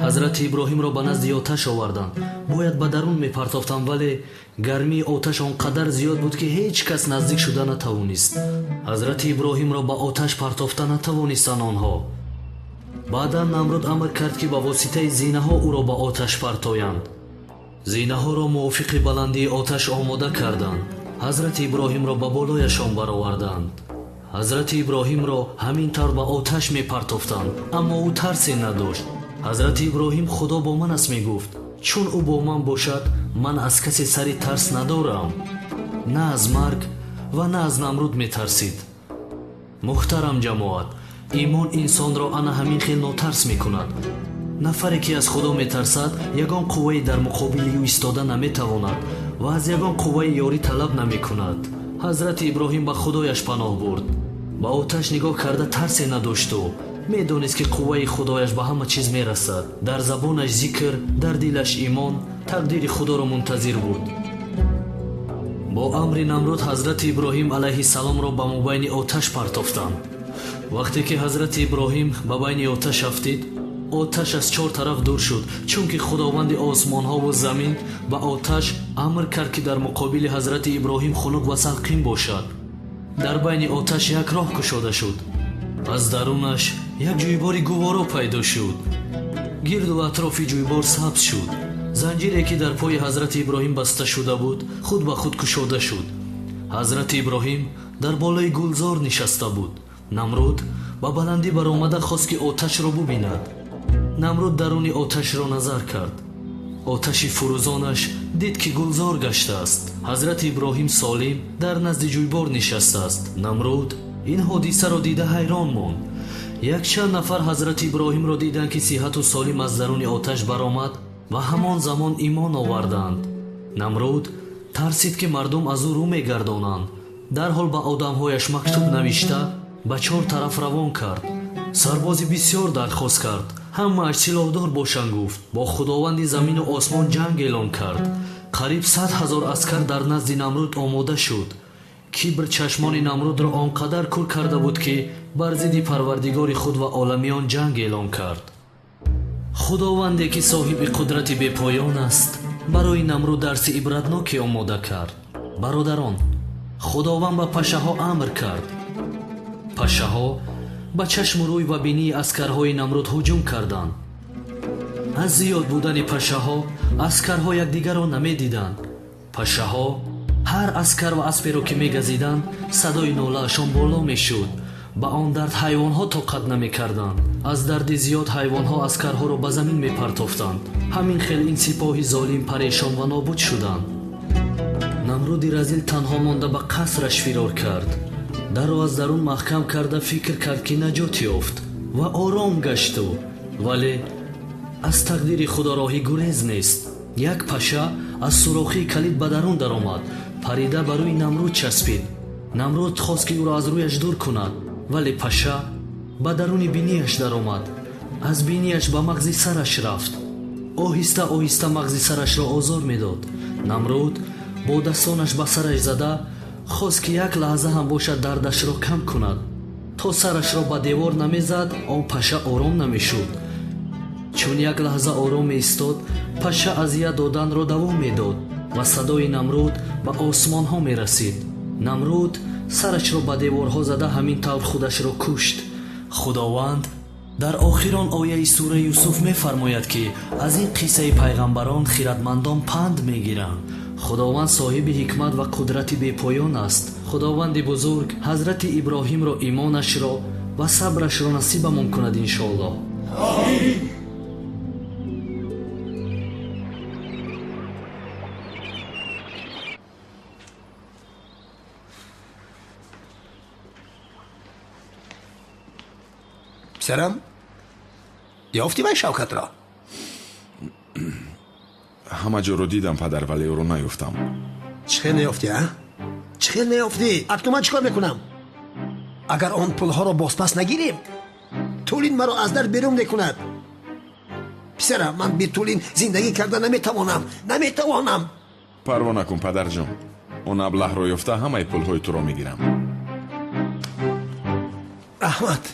Ҳазрати Иброҳимро ба назди оташ оварданд. Бояд ба дарун мепартофтанд, вале гармии оташ он қадар зиёд буд, ки ҳеҷ кас наздик шуда натавонист. Ҳазрати Иброҳимро ба оташ партофта натавонистанд онҳо. Баъдан Намруд амр кард, ки ба воситаи зинаҳо ӯро ба оташ партоянд. Зинаҳоро мувофиқи баландии оташ омода карданд. Ҳазрати Иброҳимро ба болояшон бароварданд. Ҳазрати Иброҳимро ҳамин тавр ба оташ мепартофтанд, аммо ӯ тарсе надошт. Ҳазрати Иброҳим «Худо бо ман аст» мегуфт. Чун ӯ бо ман бошад, ман аз касе сари тарс надорам. На аз марг ва на аз Намруд метарсид. Муҳтарам ҷамоат, имон инсонро ана ҳамин хел нотарс мекунад. Нафаре ки аз Худо метарсад, ягон қуввае дар муқобили ӯ истода наметавонад ва аз ягон қувваи ёрӣ талаб намекунад. Ҳазрати Иброҳим ба Худояш паноҳ бурд. Ба оташ нигоҳ карда тарсе надошту медонист, ки қувваи Худояш ба ҳама чиз мерасад. Дар забонаш зикр, дар дилаш имон, тақдири Худоро мунтазир буд. Бо амри Намруд ҳазрати Иброҳим алайҳиссаломро ба мобайни оташ партофтанд. Вақте ки ҳазрати Иброҳим ба байни оташ афтид, оташ аз чор тараф дур шуд, чунки Худованди осмонҳову замин ба оташ амр кард, ки дар муқобили ҳазрати Иброҳим хунук ва салқин бошад. Дар байни оташ як роҳ кушода шуд. Аз дарунаш як ҷӯйбори гуворо пайдо шуд. Гирду атрофи ҷӯйбор сабз шуд. Занҷире ки дар пои ҳазрати Иброҳим баста шуда буд, худ ба худ кушода шуд. Ҳазрати Иброҳим дар болои гулзор нишаста буд. Намруд ба баландӣ баромада хост, ки оташро бубинад. Намруд даруни оташро назар кард. Оташи фурӯзонаш дид, ки гулзор гаштааст. Ҳазрати Иброҳим солим дар назди ҷӯйбор нишастааст. Намруд ин ҳодисаро дида ҳайрон монд. Якчанд нафар ҳазрати Иброҳимро диданд, ки сиҳату солим аз даруни оташ баромад ва ҳамон замон имон оварданд. Намруд тарсид, ки мардум аз ӯ рӯ мегардонанд. Дарҳол ба одамҳояш мактуб навишта ба чор тараф равон кард. Сарбози бисёр дархост кард. Ҳамааш силоҳдор бошанд, гуфт. Бо Худованди замину осмон ҷанг эълон кард. Қариб 100 000 аскар дар назди Намруд омода шуд. Кибр чашмони Намрудро он қадар кур карда буд, ки бар зидди Парвардигори худ ва оламиён ҷанг эълон кард. Худованде ки соҳиби қудрати бепоён аст, барои Намруд дарси ибратноке омода кард. Бародарон, Худованд ба пашаҳо амр кард. Пашаҳо ба чашму рӯй ва бинии аскарҳои Намруд ҳуҷум карданд. Аз зиёд будани пашаҳо аскарҳо якдигарро намедиданд. Пашаҳо ҳар аскар ва асперо ки мегазиданд, садои нолаашон боло мешуд. Ба он дард ҳайвонҳо тоқат намекарданд. Аз дарди зиёд ҳайвонҳо аскарҳоро ба замин мепартофтанд. Ҳамин хел ин сипоҳи золим парешон ва нобуд шуданд. Намруди разил танҳо монда ба қасраш фирор кард. Дарро аз дарун маҳкам карда, фикр кард, ки наҷот ёфт ва ором гашту, вале аз тақдири Худо роҳи гурез нест. Як паша аз сурохии калид ба дарун даромад, парида ба рӯи Намруд часпид. Намруд хост, ки ӯро аз рӯяш дур кунад, вале паша ба даруни бинияш даромад. Аз бинияш ба мағзи сараш рафт. Оҳиста оҳиста мағзи сарашро озор медод. Намруд бо дастонаш ба сараш зада хост, ки як лаҳза ҳам бошад дардашро кам кунад. То сарашро ба девор намезад, он паша ором намешуд. Чун як лаҳза ором меистод, паша азият доданро давом медод ва садои Намруд ба осмонҳо мерасид. Намруд сарашро ба деворҳо зада, ҳамин тавр худашро кушт. Худованд дар охирон ояи сураи Юсуф мефармояд, ки аз ин қиссаи пайғамбарон хиратмандон панд мегиранд. Худованд соҳиби ҳикмат ва қудрати бепоён аст. Худованди бузург ҳазрати Иброҳимро имонашро ва сабрашро насибамон кунад, иншоаллоҳ. Писарам, ёфтӣ вай Шавкатро? Ҳама ҷоро дидам, падар, вале ӯро наёфтам. Чӣ хел наёфтӣ, а? Чӣ хел наёфтӣ? Акнун ман чӣ кор мекунам? Агар он пулҳоро бозпас нагирем, Тулин маро аз дар берун мекунад. Писарам, ман бе Тулин зиндагӣ карда наметавонам, наметавонам. Парво накун, падарҷон. Он аблаҳро ёфта ҳамаи пулҳои туро мегирам. Раҳмат.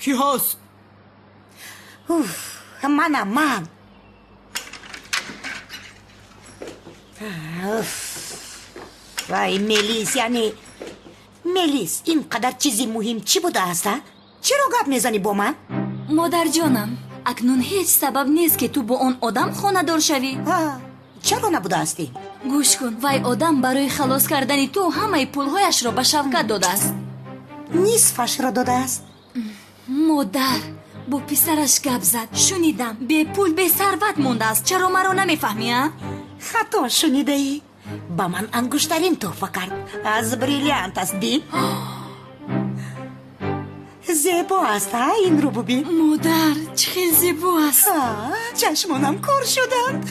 Кӣ ҳаст? Уф, манам, ман. Уф. Вай, Мелис, яъне Мелис, ин қадар чизи муҳим чӣ будааст, а? Чаро гап мезанӣ бо ман? Модарҷонам, акнун ҳеҷ сабаб нест, ки ту бо он одам хонадор шавӣ. Чаро набудаастӣ? Гӯш кун, вай одам барои халос кардани ту ҳамаи пулҳояшро ба Шавкат додааст. Нисфашро додааст. Модар бо писараш гап зад. Шунидам, бепул, бесарват мондааст. Чаро маро намефаҳмӣ, а? Хато шунидаӣ. Ба ман ангуштарин тӯҳфа кард. Аз бриллиант аст, бин. Зебо аст, а, инро бубин. Модар, чӣ хел зебо аст. Чашмонам кор шуданд.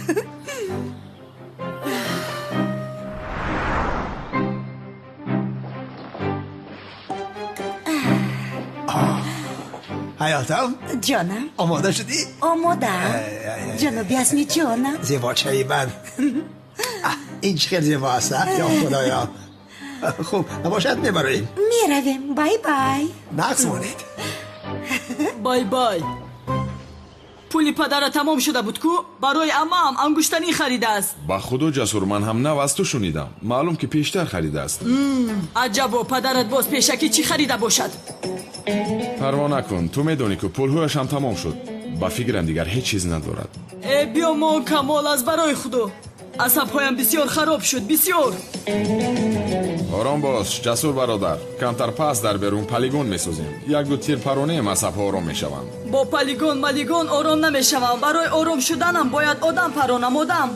Ҳаётам? Ҷонам. Омода шудӣ? Омодаам. Ҷаноби Азми, ҷонам. Зебочаи ман. Ин чӣ хел зебо аст, а? Ё Худоё. Хуб, набошад, мебароем. Меравем. Бай бай. Нағз монед. Бай бай. Пули падара тамом шуда буд ку? Барои амаам ангуштанӣ харидааст. Ба худо, Ҷасур, ман ҳам нав аз ту шунидам. Маълум ки пештар харидааст. Аҷабо, падарат боз пешакӣ чӣ харида бошад? Парво накун, ту медонӣ ку пулҳояш ҳам тамом шуд. Ба фикрам дигар ҳеҷ чиз надорад. Э, биё мон, Камол, аз барои худо. Асабҳоям бисёр хароб шуд, бисёр. Ором бош, Ҷасур бародар. Камтар пас дар берун полигон месозем. Як-ду тир паронем, асабҳо ором мешаванд. Бо полигон малигон ором намешавам. Барои ором шуданам бояд одам паронам, одам.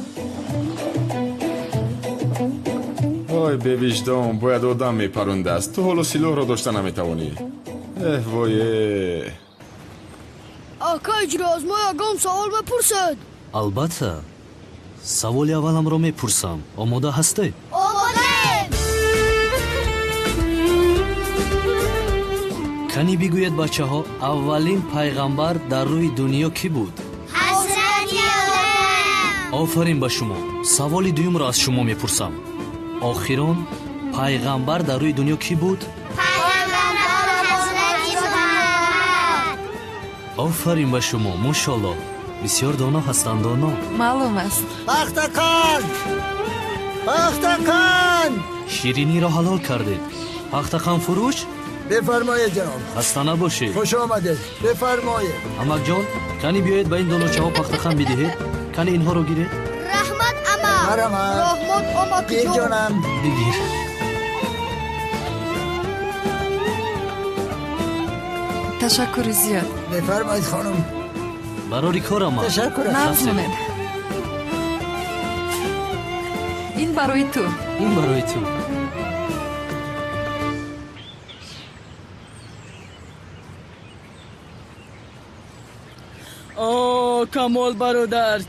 Ой, бевиҷдон, бояд одам мепарондааст. Ту ҳоло силоҳро дошта наметавонӣ. Эҳ, вое. Ака, иҷро аз мо ягон савол мепурсед? Албатта. Саволи авваламро мепурсам. Омода ҳастед? Омодаем! Кани бигӯед, бачаҳо, аввалин пайғамбар дар рӯи дунё кӣ буд? Ҳазрати Одам. Офарин ба шумо. Саволи дуюмро аз шумо мепурсам. Охирон пайғамбар дар рӯи дунё кӣ буд? Пайғамбар Ҳазрати Муҳаммад. Офарин ба шумо, мошалло. Бисёр доно ҳастанд, доно. Маълум аст. Пахтакан! Пахтакан! Шириниро ҳалол кардед. Пахтакан фурӯш? Бифармоед, ҷаноб. Хаста набошед. Хуш омадед. Бифармоед. Амакҷон, кани биёед ба ин доночаҳо пахтакан бидиҳед. Кани инҳоро гиред. Раҳмат, амак. Марҳамат. Раҳмат, амакҷон. Гир, ҷонам. Бигир. Ташаккури зиёд. Бифармоед, хонум. Барори кор, амак. Ташаккур. Нағз монед. Ин барои ту. Ин барои ту. О, Камол бародар,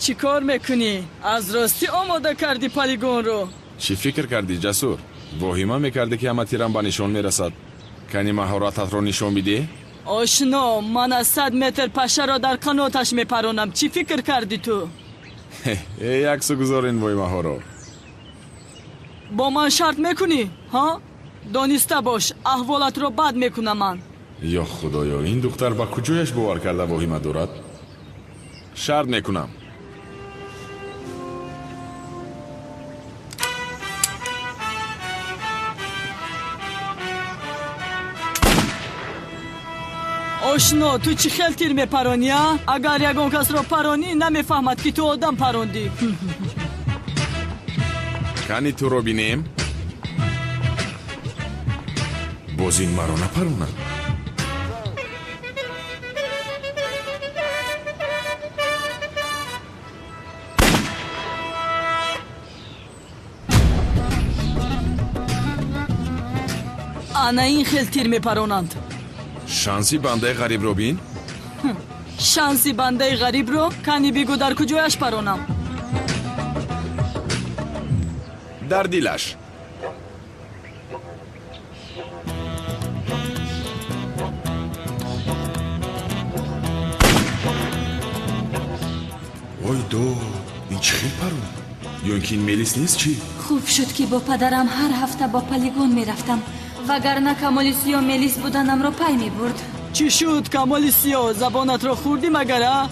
чӣ кор мекунӣ? Аз ростӣ омода кардӣ полигонро? Чӣ фикр кардӣ, Ҷасур? Воҳима мекардӣ, ки ҳама тирам ба нишон мерасад. Кани маҳорататро нишон бидеҳ? Ошно, ман аз 100 метр пашаро дар қаноташ мепаронам. Чӣ фикр кардӣ ту? Э, яксу гузор ин воҳимаҳоро. Бо ман шарт мекунӣ, ҳа? Дониста бош, аҳволатро бад мекунам ман. Ё худоё, ин духтар ба куҷояш бовар карда воҳима дорад? Шарт мекунам. Ошно, ту чӣ хел тир мепаронӣ, а? Агар ягон касро паронӣ, намефаҳмад, ки ту одам парондӣ. Кани туро бинем? Боз ин маро напаронад. Ана ин хел тир мепаронанд. Шанси бандаи ғарибро бин. Шанси бандаи ғарибро? Кани бигӯ, дар куҷояш паронам? Дар дилаш. Ой до, ин чӣ хел парон? Ё ин ки ин мелис нест, чӣ? Хуб шуд, ки бо падарам ҳар ҳафта ба полигон мерафтам, вагарна Камоли Сиё мелис буданамро пай мебурд. Чӣ шуд, Камоли Сиё? Забонатро хӯрдӣ магар, а?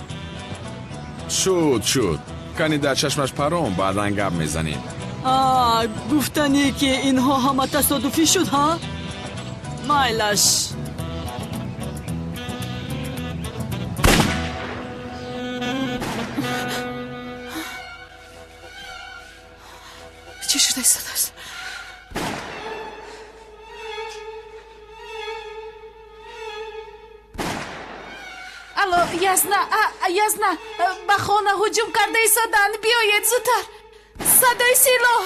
Шуд, шуд. Кани дар чашмаш парон, баъдан гап мезанем. А, гуфтанӣ, ки инҳо ҳама тасодуфӣ шуд, ҳа? Майлаш. Чӣ шуда истодааст? Алло, Ясна, Ясна, ба хона ҳуҷум карда истоданд, биёед зудтар, садои силоҳ.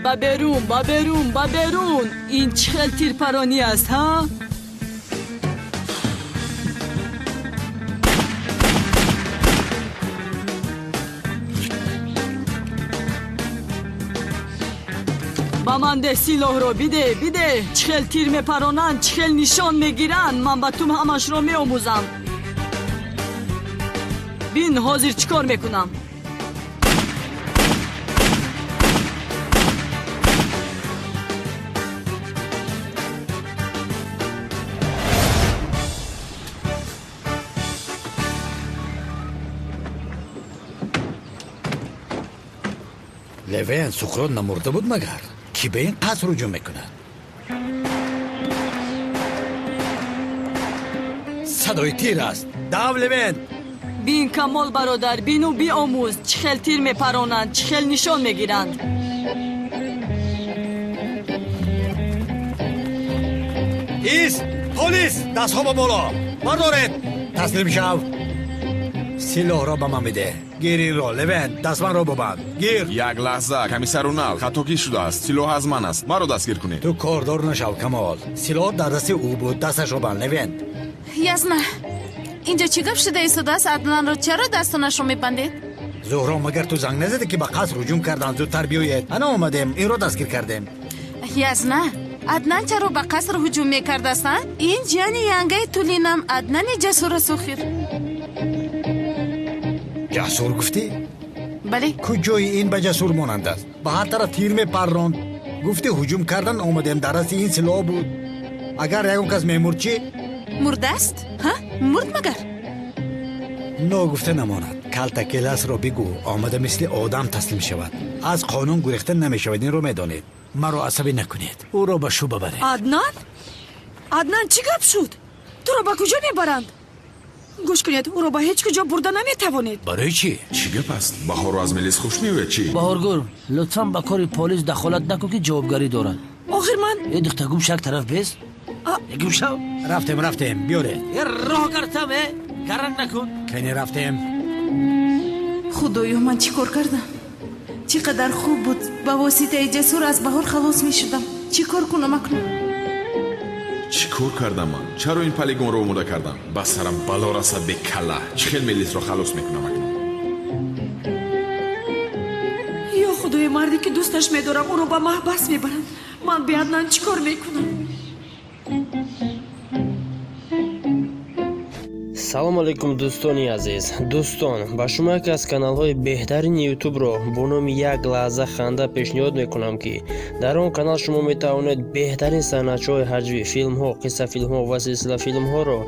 Ба берун, ба берун, ба берун! Ин чӣ хел тирпаронӣ аст, ҳа? Ба ман деҳ силоҳро, биде, биде! Чӣ хел тир мепаронанд, чӣ хел нишон мегиранд, ман ба ту ҳамашро меомӯзам. Бин, ҳозир чӣ кор мекунам. Левен, Суқрот намурда буд магар? Кӣ ба ин қаср ҳуҷум мекунад? Садои тир аст. Дав, Левен! Бин, Камол бародар, бину биомӯз, чӣ хел тир мепаронанд, чӣ хел нишон мегиранд. Ис, полис, дастҳо ба боло бардоред, таслим шав. Силоҳро ба ман бидеҳ. Гир инро, Левен, дастманро бубанд, гир. Як лаҳза, комиссар Унал, хатокӣ шудааст. Силоҳ аз ман аст, маро дастгир кунед. Ту кордор нашав, Камол. Силоҳ дар дасти ӯ буд, дасташро банд, Левен. Язна, инҷо чӣ гап шуда истодааст? Аднанро чаро дастонашро мебандед? Зуҳро, магар ту занг назадӣ, ки ба қаср ҳуҷум карданд, зудтар биёед? Ана омадем, инро дастгир кардем. Язна, Аднан чаро ба қаср ҳуҷум мекардааст, а? Ин ҷияни янгаи Тулинам, Аднани ҷасур аст охир. Ҷасур гуфтӣ? Бале. Куҷои ин ба ҷасур монанд аст? Ба ҳар тараф тир мепарронд. Гуфтӣ ҳуҷум кардан омадем, дар дасти ин силоҳ буд. Агар ягон кас мемурд чӣ? Мурдааст? Ҳа? Мурд магар? Ногуфта намонад. Калтакеласро бигӯ, омада мисли одам таслим шавад. Аз қонун гурехта намешавад, инро медонед. Маро асабӣ накунед. Ӯро ба шӯъба баред. Аднан? Аднан, чӣ гап шуд? Туро ба куҷо мебаранд? Гӯш кунед, ӯро ба ҳеҷ куҷо бурда наметавонед. Барои чӣ? Чӣ гап аст? Баҳорро аз милис хуш меояд чӣ? Баҳоргул, лутфан ба кори полис дахолат накун, ки ҷавобгарӣ дорад. Охир ман Э, духта, гум шак тараф бес. Гум шав. Рафтем, рафтем, биёред. Э, роҳ картам, э, гаранг накун. Кани, рафтем. Худоё, ман чӣ кор кардам? Чӣ қадар хуб буд, ба воситаи Ҷасур аз Баҳор халос мешудам. Чӣ кор кунам акнун? Чӣ кор кардам ман? Чаро ин полигонро омода кардам? Ба сарам бало расад, бекалла. Чӣ хел мелисро халос мекунам акнун? Ё худои, марде ки дӯсташ медорам, ӯро ба маҳбас мебаранд. Ман бе Аднан чӣ кор мекунам? Салом алейкум, дӯстони азиз. Дӯстон, ба шумо яке аз каналҳои беҳтарини ютубро бо номи «Як лаҳза ханда» пешниҳод мекунам, ки дар он канал шумо метавонед беҳтарин санъатчиҳои ҳаҷвӣ, филмҳо, қиссафилмҳо ва силсилафилмҳоро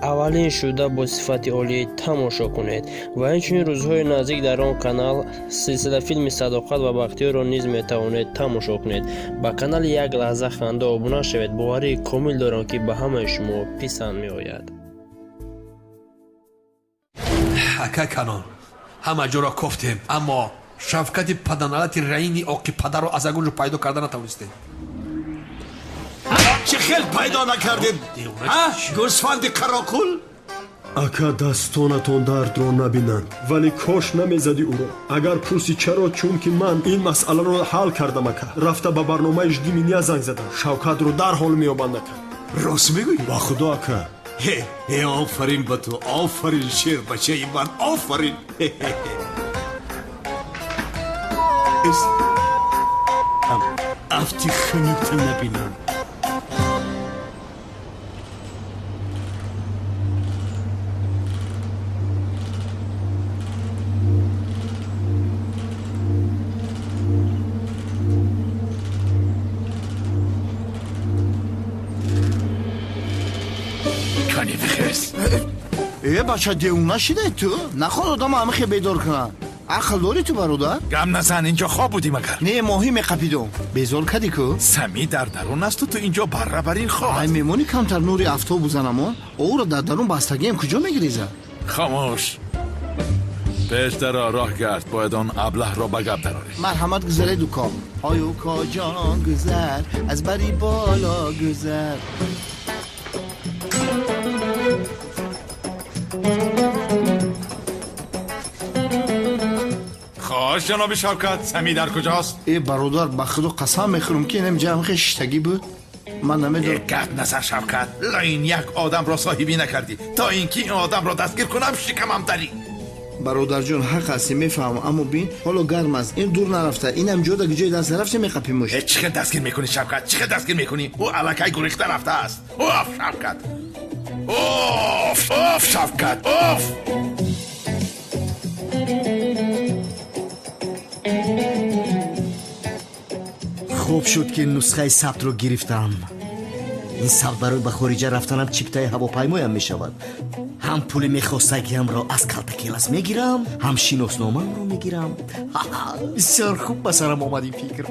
аввалин шуда бо сифати олӣ тамошо кунед. Ва инчунин рӯзҳои наздик дар он канал силсилафилми «Садоқат ва Бахтиёрро» низ метавонед тамошо кунед. Ба канали «Як лаҳза ханда» обуна шавед. Боварии комил дорам, ки ба ҳамаи шумо писанд меояд. Ака Канон, Ҳама ҷоро кофтем, аммо Шавкати паданалати раини оқи падарро аз ягон ҷо пайдо карда натавонистем. Чӣ хел пайдо накардед? Гӯсфанди қароқул? Ака, дастонатон дардро набинанд, вале кош намезадӣ ӯро. Агар пурсӣ чаро, чунки ман ин масъаларо ҳал кардам, ака. Рафта ба барномаи «Жди меня» занг задам, Шавкатро дарҳол меёбанд, ака. Рост мегӯӣ? Ба худо, ака. Э, офарин ба ту, офарин, шербачаи ман, офарин. Афти хунукта набинам. Э, бача, девона шидай ту? Наход одама ҳамихе бедор кунад. Ақл дорӣ ту, бародар? Гам назан, инҷо хоб будӣ магар? Не, моҳӣ меқапидом. Безор кадӣ ку? Сами дар дарун асту, ту инҷо барра бар ин хоб. Ай, мемонӣ камтар нури афтоб бузанамон? Ӯро дар дарун бастагиам куҷо мегиреза? Хомӯш. Пеш даро, роҳ гард, бояд он аблаҳро ба гап дарорӣ. Марҳамат, гузаред, уко. Ой, уко ҷон, гузар, аз бари боло гузар. Хош, ҷаноби Шавкат, Сами дар куҷост? Э, бародар, ба худо қасам мехӯрам, ки инам ҷамъ шиштагӣ буд, ман намедонам. Гап назан, Шавкат, лайн як одамро соҳибӣ накардӣ. То ин ки ин одамро дастгир кунам, шикамам дарӣ. Бародарҷон, ҳақ ҳастӣ, мефаҳмам, аммо бин, ҳоло гарм аст, ин дур нарафта, инам ҷода ҷои даст нарафта меқапимуш. Чӣ хел дастгир мекунӣ, Шавкат? Чӣ хел дастгир мекунӣ? Ӯ аллакай гурехта рафтааст. Оф, Шавкат, оф, оф, Шавкат, оф. Хуб шуд, ки нусхаи сабтро гирифтам. Ин сабт барои ба хориҷа рафтанам чиптаи ҳавопаймоям мешавад. Ҳам пули мехостагиамро аз калтакелас мегирам, ҳам шиносномаамро мегирам. Бисёр хуб ба сарам омад ин фикр.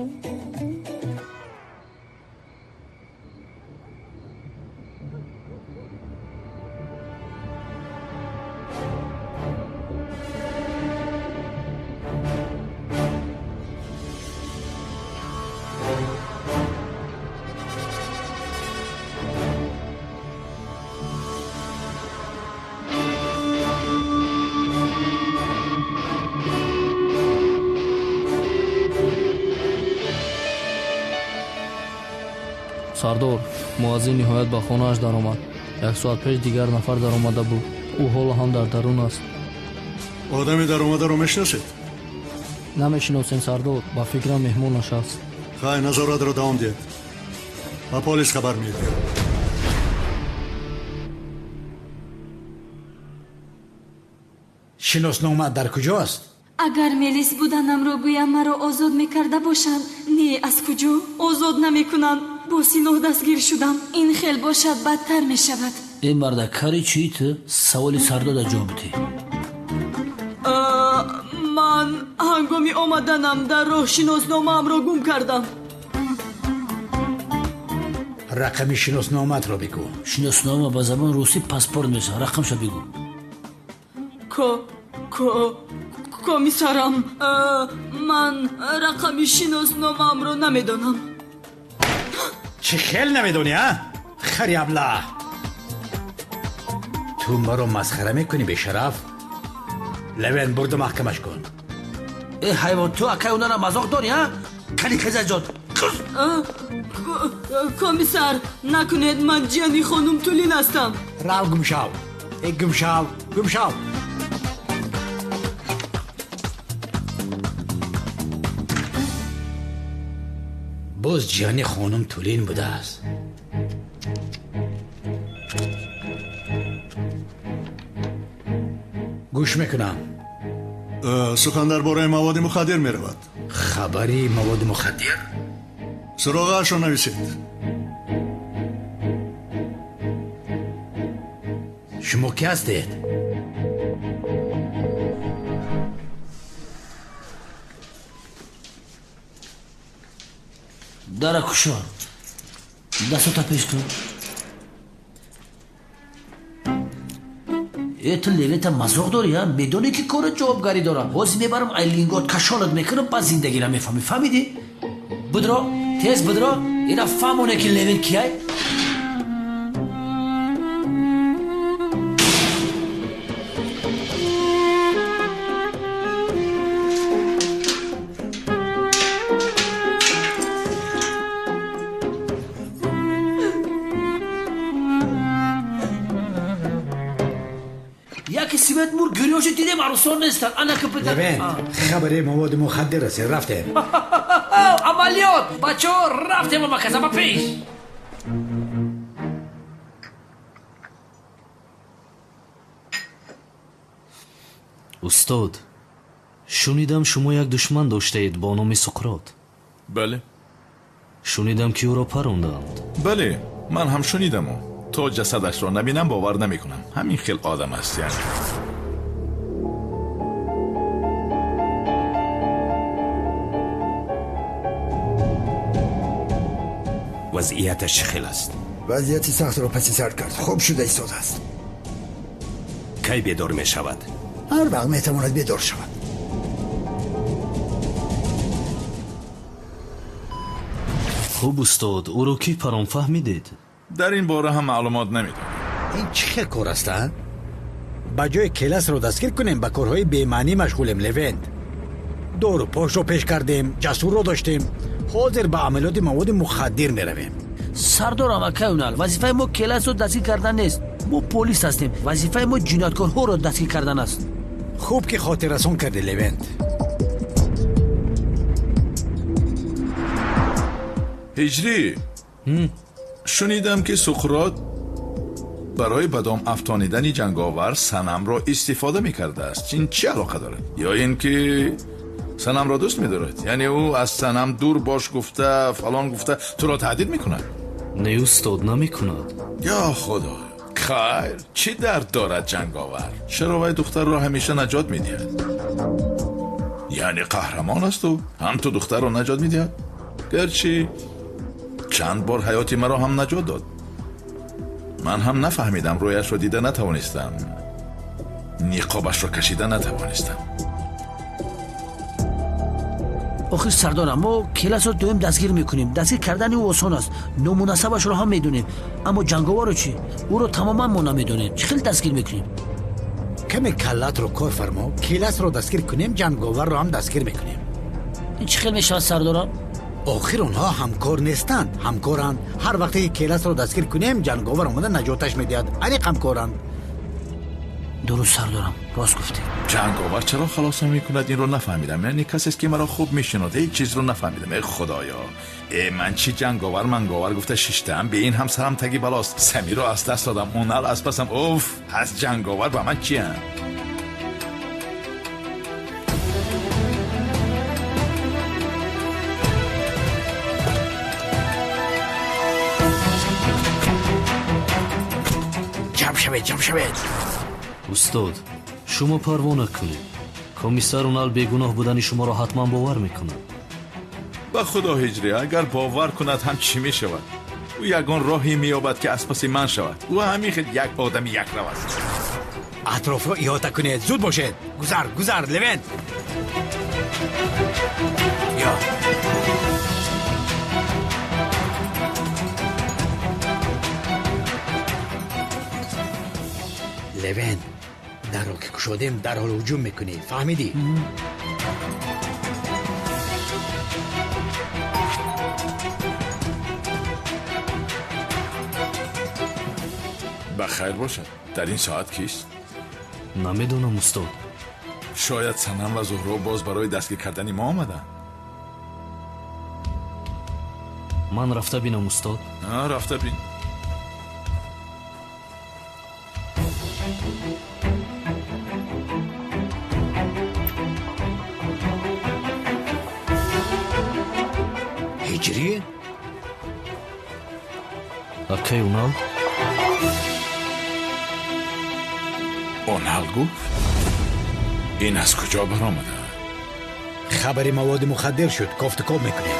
Сардор, муаззин ниҳоят ба хонааш даромад. Як соат пеш дигар нафар даромада буд. Ӯ ҳоло ҳам дар дарун аст. Одами даромадаро мешиносед? Намешиносем, сардор, ба фикрам меҳмонаш аст. Хай, назоратро давом диҳед. Ба полис хабар медиҳем. Шиноснома дар куҷост? Агар мелис буданамро гӯям, маро озод мекарда бошанд. Не, аз куҷо озод намекунанд. Бо силоҳ дастгир шудам. Ин хел бошад, бадтар мешавад. Э, марда, кари чӣ ту? Саволи сардода ҷавоб бидеҳ. Ман ҳангоми омаданам дар роҳ шиносномаамро гум кардам. Рақами шиносномаатро бигӯ. Шиноснома ба забони русӣ паспорт мешавад. Рақамша бигӯ. Комиссарам, ман рақами шиносномаамро намедонам. Чӣ хел намедонӣ, а? Хари аблаҳ! Ту маро масхара мекунӣ, бешараф? Левен, бурда маҳкамаш кун. Э, ҳайвон, ту акай онара мазоқ дорӣ, а? Кани хезаҷон. Комиссар, накунед, ман ҷияни хонум Тулин ҳастам. Рав, гумшав. Э, гумшав, гумшав. Боз ҷияни хонум Тулин будааст. Гӯш мекунам. Сухан дар бораи маводи мухаддир меравад. Хабари маводи мухаддир? Суроғаашро нависед. Шумо ки ҳастед? Дара кушо, дастото пеш кун. Э, ту Левента мазоқ дорӣ, а? Медонӣ ки корат ҷавобгарӣ дорад. Ҳозир мебарам, ай лингот кашолат мекунам, баъд зиндагиро мефаҳмӣ. Фаҳмидӣ? Будро, тез будро, ина фаҳмоне ки Левент кияй. Яке свет мур гирёши дидем, арӯсон нестанд. Ана капитан. Левент, хабари маводи мухаддир расид, рафтем. Амалиёт! Бачаҳо, рафтем амаказа ба пеш. Устод, шунидам шумо як душман доштаед бо номи Суқрот. Бале. Шунидам ки ӯро парондаанд. Бале, ман ҳам шунидаму. То ҷасадашро набинам бовар намекунам. Ҳамин хел одам аст яъне. Вазъияташ чӣ хел аст? Вазъияти сахтро паси сар кард, хуб шуда истодааст. Кай бедор мешавад? Ҳар вақт метавонад бедор шавад. Хуб, устод, ӯро кӣ парон, фаҳмидед? Дар ин бора ҳам маълумот намедонам. Ин чӣ хел кор аст, а? Ба ҷои Келасро дастгир кунем, ба корҳои бемаънӣ машғулем, Левент. Дору пошро пеш кардем, Ҷасурро доштем. Ҳозир ба амалиёти маводи мухаддир меравем. Сардор амакай Унал, вазифаи мо Келасро дастгир кардан нест. Мо полис ҳастем. Вазифаи мо ҷинояткорҳоро дастгир кардан аст. Хуб ки хотиррасон кардӣ, Левент. Ҳиҷрӣ, шунидам ки Суқрот барои ба дом афтонидани ҷанговар Санамро истифода мекардааст. Ин чӣ алоқа дорад? Ё ин ки Санамро дӯст медорад? Яъне ӯ аз Санам дур бош гуфта, фалон гуфта туро таҳдид мекунад? Не, устод, намекунад. Ё худо, хайр, чӣ дард дорад ҷанговар? Чаро вай духтарро ҳамеша наҷот медиҳад? Яъне қаҳрамон аст ӯ, ҳам ту духтарро наҷот медиҳад? Гарчи чанд бор ҳаёти маро ҳам наҷот дод. Ман ҳам нафаҳмидам, рӯяшро дида натавонистам, ниқобашро кашида натавонистам. Охир сардорам, мо Келасро доим дастгир мекунем. Дастгир кардани ӯ осон аст, номунасабашро ҳам медонем. Аммо ҷанговарро чӣ? Ӯро тамоман мо намедонем. Чӣ хел дастгир мекунем? Каме каллатро кор фармо. Келасро дастгир кунем, ҷанговарро ҳам дастгир мекунем. Ин чӣ хел мешавад, сардорам? Охир онҳо ҳамкор нестанд, ҳамкоранд. Ҳар вақте ки Келасро дастгир кунем, ҷанговар омада наҷоташ медиҳад. Аниқ ҳамкоранд. Дуруст, сардорам, рост гуфтед. Ҷанговар чаро халосам мекунад, инро нафаҳмидам. Яъне касест ки маро хуб мешинод, ҳеҷ чизро нафаҳмидам. Э худоё, э ман чӣ ҷанговар манговар гуфта шиштаам, бе ин ҳам сарам таги балост. Самиро аз даст додам, Унал аз пасам. Уф, аз ҷанговар ба ман чиям? Ҷамъ шавед, ҷамъ шавед. Устод, шумо парво накунед. Комиссар Унал бегуноҳ будани шуморо ҳатман бовар мекунад. Ба худо, Ҳиҷрӣ, агар бовар кунад ҳам чӣ мешавад? Ӯ ягон роҳе меёбад ки аз паси ман шавад. Ӯ ҳамин хел як одами якрав аст. Атрофро иҳота кунед, зуд бошед. Гузар, гузар, Левент. Ё. Левент, дарро ки кушодем, дарҳол ҳуҷум мекунӣ. Фаҳмидӣ? Ба хайр бошад. Дар ин соат кист? Намедонам, устод. Шояд Санам ва Зуҳро боз барои дастгир кардани мо омаданд. Ман рафта бинам, устод? Рафта бин. Ҳиҷрӣ? Акай Унал? Унал гуфт? Ин аз куҷо баромада? Хабари маводи мухаддир шуд, кофтукоб мекунем.